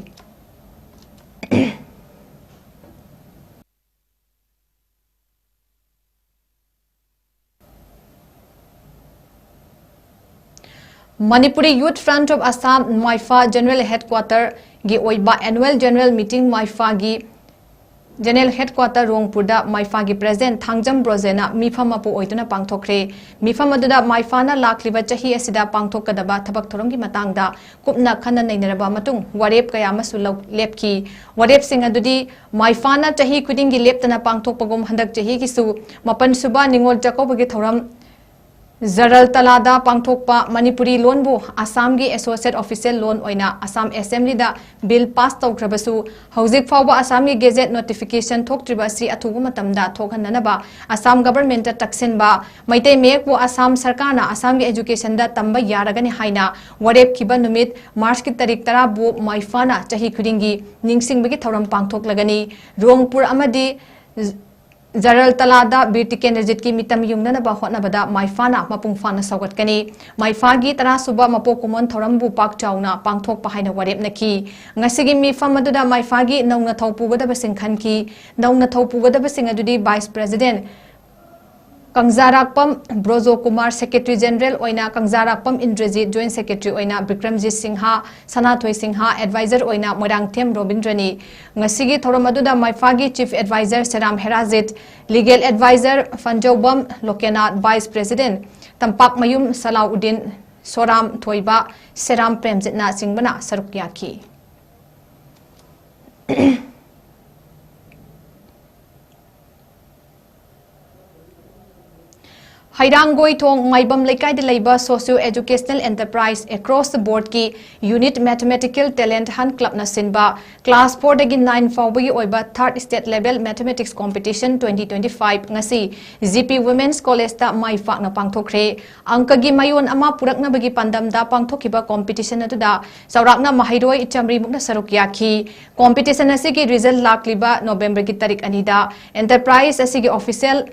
Manipuri Youth Front of Assam, ꯃꯥꯏꯐꯥ General Headquarter ꯒꯤ ꯑꯣꯏꯕ Annual General Meeting, ꯃꯥꯏꯐꯥꯒꯤ General Headquarter ꯔꯣꯡꯄꯨꯔꯗ ꯃꯥꯏꯐꯥꯒꯤ ꯄ꯭ꯔꯦꯁꯤꯗꯦꯟꯠ ꯊꯥꯡꯖꯝ ꯕ꯭ꯔꯣꯖꯦꯅ ꯃꯤꯐꯝ ꯃꯄꯨ ꯑꯣꯏꯗꯨꯅ ꯄꯥꯡꯊꯣꯛꯈ꯭ꯔꯦ꯫ ꯃꯤꯐꯝ ꯑꯗꯨꯗ ꯃꯥꯏꯐꯥꯅ ꯂꯥꯛꯂꯤꯕ ꯆꯍꯤ ꯑꯁꯤꯗ ꯄꯥꯡꯊꯣꯛꯀꯗꯕ ꯊꯕꯛ ꯊꯧꯔꯝꯒꯤ ꯃꯇꯥꯡꯗ ꯀꯨꯞꯅ ꯈꯟꯅ ꯅꯩꯅꯔꯕ ꯃꯇꯨꯡ ꯋꯥꯔꯦꯞ ꯀꯌꯥ ꯑꯃꯁꯨ ꯂꯧ-, ꯂꯦꯞꯈꯤ꯫ ꯋꯥꯔꯦꯞꯁꯤꯡ ꯑꯗꯨꯗꯤ ꯃꯥꯏꯐꯥꯅ ꯆꯍꯤ ꯈꯨꯗꯤꯡꯒꯤ ꯂꯦꯞꯇꯅ ꯄꯥꯡꯊꯣꯛꯄꯒꯨꯝ ꯍꯟꯗꯛ ꯆꯍꯤꯒꯤꯁꯨ ꯃꯥꯄꯟ ꯁꯨꯕ ꯅꯤꯉꯣꯜ ꯆꯥꯛꯀꯧꯕꯒꯤ ꯊꯧꯔꯝ ꯖꯔꯜ ꯇꯂꯥꯗ ꯄꯥꯡꯊꯣꯛꯄ, ꯃꯅꯤꯄꯨꯔꯤ ꯂꯣꯟꯕꯨ ꯑꯁꯥꯝꯒꯤ associate official ꯂꯣꯟ ꯑꯣꯏꯅ ꯑꯁꯥꯝ ꯑꯦꯁꯦꯝꯕ꯭ꯂꯤꯗ ꯕꯤꯜ ꯄꯥꯁ ꯇꯧꯈ꯭ꯔꯕꯁꯨ, ꯍꯧꯖꯤꯛ ꯐꯥꯎꯕ ꯑꯁꯥꯝꯒꯤ ꯒꯦꯖꯦꯠ ꯅꯣꯇꯤꯐꯤꯀꯦꯁꯟ ꯊꯣꯛꯇ꯭ꯔꯤꯕ ꯑꯁꯤ ꯑꯊꯨꯕ ꯃꯇꯝꯗ ꯊꯣꯛꯍꯟꯅꯅꯕ ꯑꯁꯥꯝ ꯒꯚꯔꯟꯃꯦꯟꯠꯇ ꯇꯛꯁꯤꯟꯕ, ꯃꯩꯇꯩ ꯃꯌꯦꯛꯄꯨ ꯑꯁꯥꯝ ꯁꯔꯀꯥꯔꯅ ꯑꯁꯥꯝꯒꯤ ꯑꯦꯖꯨꯀꯦꯁꯟꯗ ꯇꯝꯕ ꯌꯥꯔꯒꯅꯤ ꯍꯥꯏꯅ ꯋꯥꯔꯦꯞꯈꯤꯕ ꯅꯨꯃꯤꯠ ꯃꯥꯔꯆꯀꯤ ꯇꯥꯔꯤꯛ ꯇꯔꯥꯕꯨ ꯃꯥꯏꯐꯥꯅ ꯆꯍꯤ ꯈꯨꯗꯤꯡꯒꯤ ꯅꯤꯡꯁꯤꯡꯕꯒꯤ ꯊꯧꯔꯝ ꯄꯥꯡꯊꯣꯛꯂꯒꯅꯤ꯫ ꯔꯣꯡꯄꯨꯔ ꯑꯃꯗꯤ ꯖꯔꯜ ꯇꯂꯥꯗ ꯕꯤꯔ ꯇꯤꯀꯦꯟꯗ꯭ꯔꯖꯤꯠꯀꯤ ꯃꯤꯇꯝ ꯌꯨꯡꯅꯅꯕ ꯍꯣꯠꯅꯕꯗ ꯃꯥꯏꯐꯥꯅ ꯃꯄꯨꯡ ꯐꯥꯅ ꯁꯧꯒꯠꯀꯅꯤ꯫ ꯃꯥꯏꯐꯥꯒꯤ ꯇꯔꯥꯁꯨꯕ ꯃꯄꯣꯛ ꯀꯨꯝꯑꯣꯟ ꯊꯧꯔꯝꯕꯨ ꯄꯥꯛ ꯆꯥꯎꯅ ꯄꯥꯡꯊꯣꯛꯄ ꯍꯥꯏꯅ ꯋꯥꯔꯦꯞꯅꯈꯤ꯫ ꯉꯁꯤꯒꯤ ꯃꯤꯐꯝ ꯑꯗꯨꯗ ꯃꯥꯏꯐꯥꯒꯤ ꯅꯧꯅ ꯊꯧ ꯄꯨꯒꯗꯕꯁꯤꯡ ꯈꯟꯈꯤ꯫ ꯅꯧꯅ ꯊꯧ ꯄꯨꯒꯗꯕꯁꯤꯡ ꯑꯗꯨꯗꯤ vice president Kangjarakpam Brojo Kumar, secretary general ꯑꯣꯏꯅ ꯀꯪꯖꯥꯔꯥꯛꯄꯝ ꯏꯟꯗ꯭ꯔꯖꯤꯠ, ꯖꯣꯏꯟꯠ ꯁꯦꯀ꯭ꯔꯦꯇꯔꯤ ꯑꯣꯏꯅ ꯕꯤꯀ꯭ꯔꯝꯖꯤꯠ ꯁꯤꯡꯍ, ꯁꯅꯥꯊꯣꯏ ꯁꯤꯡꯍ, ꯑꯦꯗꯚꯥꯏꯖꯔ ꯑꯣꯏꯅ ꯃꯣꯏꯔꯥꯡꯊꯦꯝ ꯔꯣꯕꯤꯟꯗ꯭ꯔꯅꯤ꯫ ꯉꯁꯤꯒꯤ ꯊꯧꯔꯝ ꯑꯗꯨꯗ ꯃꯥꯏꯐꯥꯒꯤ chief adviser Seram Herajit, legal adviser Phanjoubam Lokenath, vice president Tampakmayum Salauddin, Soram Thoiba, Seram ꯄ꯭ꯔꯦꯝꯖꯤꯠꯅꯆꯤꯡꯕꯅ ꯁꯔꯨꯛ ꯌꯥꯈꯤ꯫ ꯍꯩꯔꯥꯡꯒꯣꯏꯊꯣꯡ ꯃꯥꯏꯕꯝ ꯂꯩꯀꯥꯏꯗ ꯂꯩꯕ Socio Educational Enterprise Across the Boardꯀꯤ Unit Mathematical Talent Hunt Clubꯅ ꯁꯤꯟꯕ class fourꯗꯒꯤ nine ꯐꯥꯎꯕꯒꯤ ꯑꯣꯏꯕ Third State Level Mathematics Competition twenty twenty-five ꯉꯁꯤ G P Women's Collegeꯇ ꯃꯥꯏ ꯄꯥꯛꯅ ꯄꯥꯡꯊꯣꯛꯈ꯭ꯔꯦ꯫ ꯑꯪꯀꯒꯤ ꯃꯌꯣꯟ ꯑꯃ ꯄꯨꯔꯛꯅꯕꯒꯤ ꯄꯥꯟꯗꯝꯗ ꯄꯥꯡꯊꯣꯛꯈꯤꯕ competition ꯑꯗꯨꯗ ꯆꯥꯎꯔꯥꯛꯅ ꯃꯍꯩꯔꯣꯏ ꯆꯥꯃꯔꯤꯃꯨꯛꯅ ꯁꯔꯨꯛ ꯌꯥꯈꯤ꯫ Competition ꯑꯁꯤꯒꯤ result ꯂꯥꯛꯂꯤꯕ ꯅꯣꯕꯦꯝꯕꯔꯒꯤ ꯇꯥꯔꯤꯛ ꯑꯅꯤꯗ enterprise ꯑꯁꯤꯒꯤ official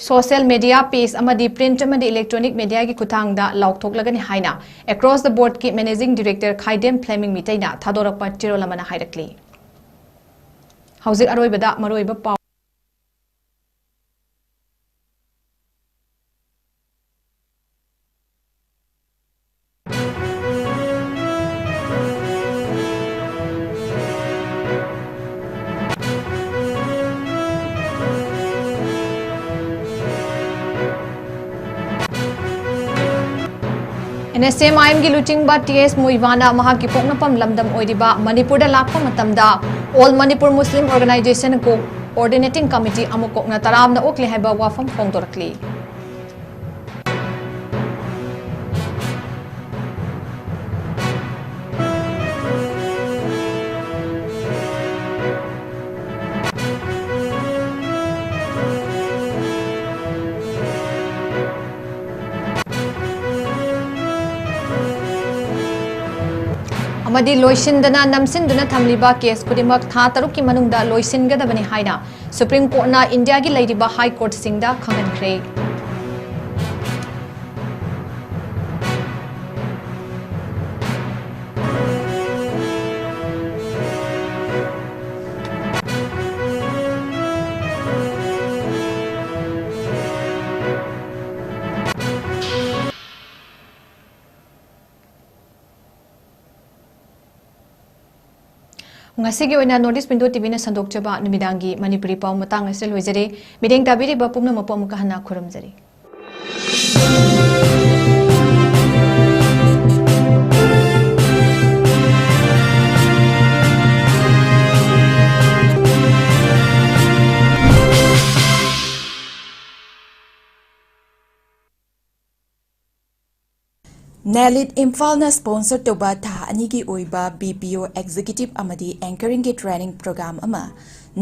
social media page ꯑꯃꯗꯤ print ꯑꯃꯗꯤ electronic mediaꯒꯤ ꯈꯨꯠꯊꯥꯡꯗ ꯂꯥꯎꯊꯣꯛꯂꯒꯅꯤ ꯍꯥꯏꯅ Across the Boardꯀꯤ Managing Director ꯈꯥꯏꯗꯦꯝ ꯐ꯭ꯂꯦꯃꯤꯡ ꯃꯤꯇꯩꯅ ꯊꯥꯗꯣꯔꯛꯄ ꯆꯦꯔꯣꯜ ꯑꯃꯅ ꯍꯥꯏꯔꯛꯂꯤ꯫ ꯍꯧꯖꯤꯛ ꯑꯔꯣꯏꯕꯗ ꯃꯔꯨꯑꯣꯏꯕ ꯄꯥꯎ꯫ NSCN-IMꯒꯤ ꯂꯨꯆꯤꯡꯕ T S ꯃꯨꯏꯕꯥꯅ ꯃꯍꯥꯛꯀꯤ ꯄꯣꯛꯅꯐꯝ ꯂꯝꯗꯝ ꯑꯣꯏꯔꯤꯕ ꯃꯅꯤꯄꯨꯔꯗ ꯂꯥꯛꯄ ꯃꯇꯝꯗ All Manipur Muslim Organisation Coordinating Committee ꯑꯃꯨꯛ ꯀꯣꯛꯅ ꯇꯔꯥꯝꯅ ꯑꯣꯛꯂꯦ ꯍꯥꯏꯕ ꯋꯥꯐꯝ ꯐꯣꯡꯗꯣꯔꯛꯂꯤ꯫ ꯑꯃꯗꯤ ꯂꯣꯏꯁꯤꯟꯗꯅ ꯅꯝꯁꯤꯟꯗꯨꯅ ꯊꯝꯂꯤꯕ case ꯈꯨꯗꯤꯡꯃꯛ ꯊꯥ ꯇꯔꯨꯛꯀꯤ ꯃꯅꯨꯡꯗ ꯂꯣꯏꯁꯤꯟꯒꯗꯕꯅꯤ ꯍꯥꯏꯅ ꯁꯨꯄ꯭ꯔꯤꯝ ꯀꯣꯔꯠꯅ ꯏꯟꯗꯤꯌꯥꯒꯤ ꯂꯩꯔꯤꯕ ꯍꯥꯏ ꯀꯣꯔꯠꯁꯤꯡꯗ ꯈꯪꯍꯟꯈ꯭ꯔꯦ꯫ ꯉꯁꯤꯒꯤ ꯑꯣꯏꯅ North East Window ꯇꯤꯚꯤꯅ ꯁꯟꯗꯣꯛꯆꯕ ꯅꯨꯃꯤꯗꯥꯡꯒꯤ ꯃꯅꯤꯄꯨꯔꯤ ꯄꯥꯎ ꯃꯇꯥꯡ ꯑꯁꯤꯗ ꯂꯣꯏꯖꯔꯦ꯫ ꯃꯤꯠꯌꯦꯡ ꯇꯥꯕꯤꯔꯤꯕ ꯄꯨꯝꯅꯃꯛꯄꯨ ꯑꯃꯨꯛꯀ ꯍꯟꯅ ꯈꯨꯔꯨꯝꯖꯔꯤ꯫ ꯅꯦꯂꯤꯠ ꯏꯝꯐꯥꯜꯅ sponsor ꯇꯧꯕ ꯊꯥ ꯑꯅꯤꯒꯤ ꯑꯣꯏꯕ B P O executive ꯑꯃꯗꯤ anchoring ꯒꯤ training program ꯑꯃ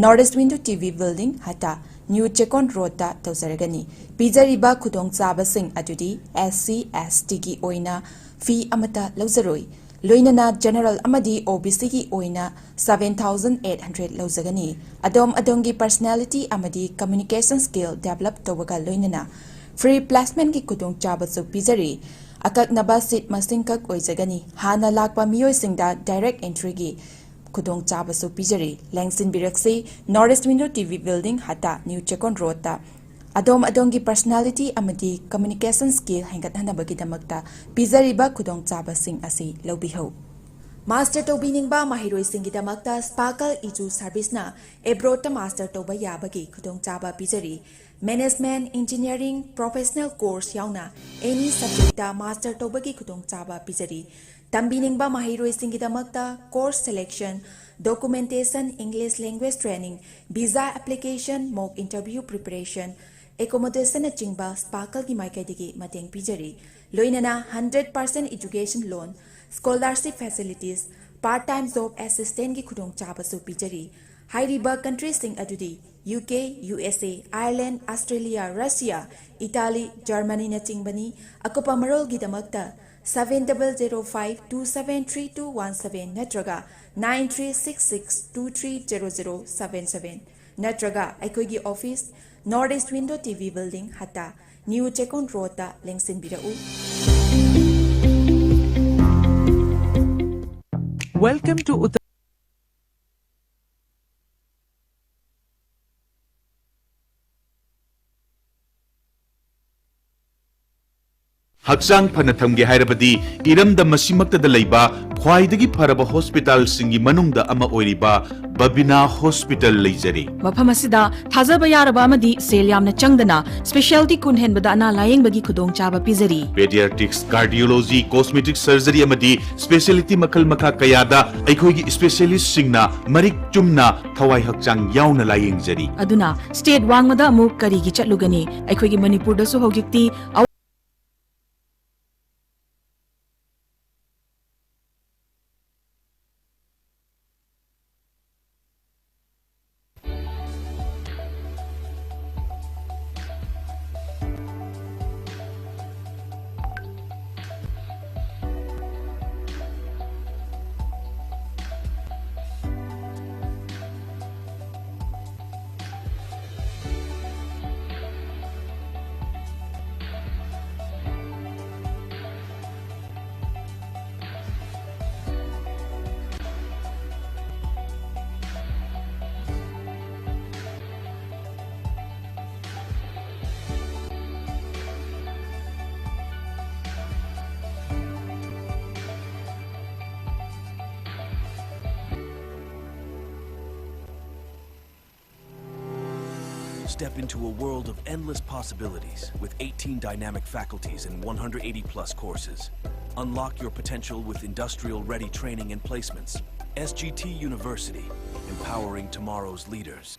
North East Window T V building ꯍꯠꯇ New Chekon Road ꯇ ꯇꯧꯖꯔꯒꯅꯤ꯫ ꯄꯤꯖꯔꯤꯕ ꯈꯨꯗꯣꯡꯆꯥꯕꯁꯤꯡ ꯑꯗꯨꯗꯤ S C S T ꯒꯤ ꯑꯣꯏꯅ fee ꯑꯃꯠꯇ ꯂꯧꯖꯔꯣꯏ꯫ ꯂꯣꯏꯅꯅ general ꯑꯃꯗꯤ O B C ꯒꯤ ꯑꯣꯏꯅ seven thousand eight hundred ꯂꯧꯖꯒꯅꯤ꯫ ꯑꯗꯣꯝ ꯑꯗꯣꯝꯒꯤ personality ꯑꯃꯗꯤ communication skill develop ꯇꯧꯕꯒ ꯂꯣꯏꯅꯅ free placement ꯒꯤ ꯈꯨꯗꯣꯡꯆꯥꯕꯁꯨ ꯄꯤꯖꯔꯤ꯫ ꯑꯀꯛꯅꯕ seat ꯃꯁꯤꯡ ꯈꯛ ꯑꯣꯏꯖꯒꯅꯤ꯫ ꯍꯥꯟꯅ ꯂꯥꯛꯄ ꯃꯤꯑꯣꯏꯁꯤꯡꯗ direct entry ꯒꯤ ꯈꯨꯗꯣꯡꯆꯥꯕꯁꯨ ꯄꯤꯖꯔꯤ꯫ ꯂꯦꯡꯁꯤꯟꯕꯤꯔꯛꯁꯤ, North East Window T V building ꯍꯠꯇ New Chekon Road ꯇ ꯑꯗꯣꯝ ꯑꯗꯣꯝꯒꯤ personality ꯑꯃꯗꯤ communication skill ꯍꯦꯟꯒꯠꯍꯟꯅꯕꯒꯤꯗꯃꯛꯇ ꯄꯤꯖꯔꯤꯕ ꯈꯨꯗꯣꯡꯆꯥꯕꯁꯤꯡ ꯑꯁꯤ ꯂꯧꯕꯤꯍꯧ꯫ Master ꯇꯧꯕꯤꯅꯤꯡꯕ ꯃꯍꯩꯔꯣꯏꯁꯤꯡꯒꯤꯗꯃꯛꯇ Sparkle Edu Service ꯅ abroad ꯇ master ꯇꯧꯕ ꯌꯥꯕꯒꯤ ꯈꯨꯗꯣꯡꯆꯥꯕ ꯄꯤꯖꯔꯤ꯫ Management, engineering, professional course ꯌꯥꯎꯅ any subject ꯇ master ꯇꯧꯕꯒꯤ ꯈꯨꯗꯣꯡꯆꯥꯕ ꯄꯤꯖꯔꯤ꯫ ꯇꯝꯕꯤꯅꯤꯡꯕ ꯃꯍꯩꯔꯣꯏꯁꯤꯡꯒꯤꯗꯃꯛꯇ course selection, documentation, English language training, visa application, mock interview preparation, accommodation ꯅꯆꯤꯡꯕ Sparkle ꯒꯤ ꯃꯥꯏꯀꯩꯗꯒꯤ ꯃꯇꯦꯡ ꯄꯤꯖꯔꯤ꯫ ꯂꯣꯏꯅꯅ hundred percent education loan, scholarship facilities, part time job assistance ꯀꯤ ꯈꯨꯗꯣꯡꯆꯥꯕꯁꯨ ꯄꯤꯖꯔꯤ꯫ ꯍꯥꯏꯔꯤꯕ country ꯁꯤꯡ ꯑꯗꯨꯗꯤ U K, U S A, Ireland, Australia, Russia, Italy, Germany ꯅꯆꯤꯡꯕꯅꯤ꯫ ꯑꯀꯨꯞꯄ ꯃꯔꯣꯜꯒꯤꯗꯃꯛꯇ seven double zero five two seven three two one seven ꯅꯠꯇ꯭ꯔꯒ nine three six six two three zero zero seven seven꯫ ꯅꯠꯇ꯭ꯔꯒ ꯑꯩꯈꯣꯏꯒꯤ office, North East Window T V Building, ꯍꯠꯇꯥ, New Chekon Road ꯇ ꯂꯦꯡꯁꯤꯟꯕꯤꯔꯛꯎ꯫ Welcome to Uttar ꯍꯛꯆꯥꯡ ꯐꯅ ꯊꯝꯒꯦ ꯍꯥꯏꯔꯕꯗꯤ ꯏꯔꯝꯗꯝ ꯑꯁꯤꯃꯛꯇꯗ ꯂꯩꯕ ꯈ꯭ꯋꯥꯏꯗꯒꯤ ꯐꯔꯕ ꯍꯣꯁꯄꯤꯇꯥꯜꯁꯤꯡꯒꯤ ꯃꯅꯨꯡꯗ ꯑꯃ ꯑꯣꯏꯔꯤꯕ ꯕꯕꯤꯅꯥ ꯍꯣꯁꯄꯤꯇꯥꯜ ꯂꯩꯖꯔꯤ꯫ ꯃꯐꯝ ꯑꯁꯤꯗ ꯊꯥꯖꯕ ꯌꯥꯔꯕ ꯑꯃꯗꯤ ꯁꯦꯜ ꯌꯥꯝꯅ ꯆꯪꯗꯅ specialty ꯀꯨꯟ ꯍꯦꯟꯕꯗ ꯑꯅꯥ ꯂꯥꯌꯦꯡꯕꯒꯤ ꯈꯨꯗꯣꯡꯆꯥꯕ ꯄꯤꯖꯔꯤ꯫ Pediatrics, cardiology, cosmetic surgery ꯑꯃꯗꯤ specialty ꯃꯈꯜ ꯃꯈꯥ ꯀꯌꯥꯗ ꯑꯩꯈꯣꯏꯒꯤ specialistꯁꯤꯡꯅ ꯃꯔꯤꯛ ꯆꯨꯝꯅ ꯊꯋꯥꯏ ꯍꯛꯆꯥꯡ ꯌꯥꯎꯅ ꯂꯥꯌꯦꯡꯖꯔꯤ꯫ ꯑꯗꯨꯅ state ꯋꯥꯡꯃꯗ ꯑꯃꯨꯛ ꯀꯔꯤꯒꯤ ꯆꯠꯂꯨꯒꯅꯤ? ꯑꯩꯈꯣꯏꯒꯤ ꯃꯅꯤꯄꯨꯔꯗꯁꯨ ꯍꯧꯖꯤꯛꯇꯤ ꯑ- Step into a world of endless possibilities with eighteen dynamic faculties and one hundred eighty plus courses. Unlock your potential with industrial ready training and placements. S G T University, empowering tomorrow's leaders.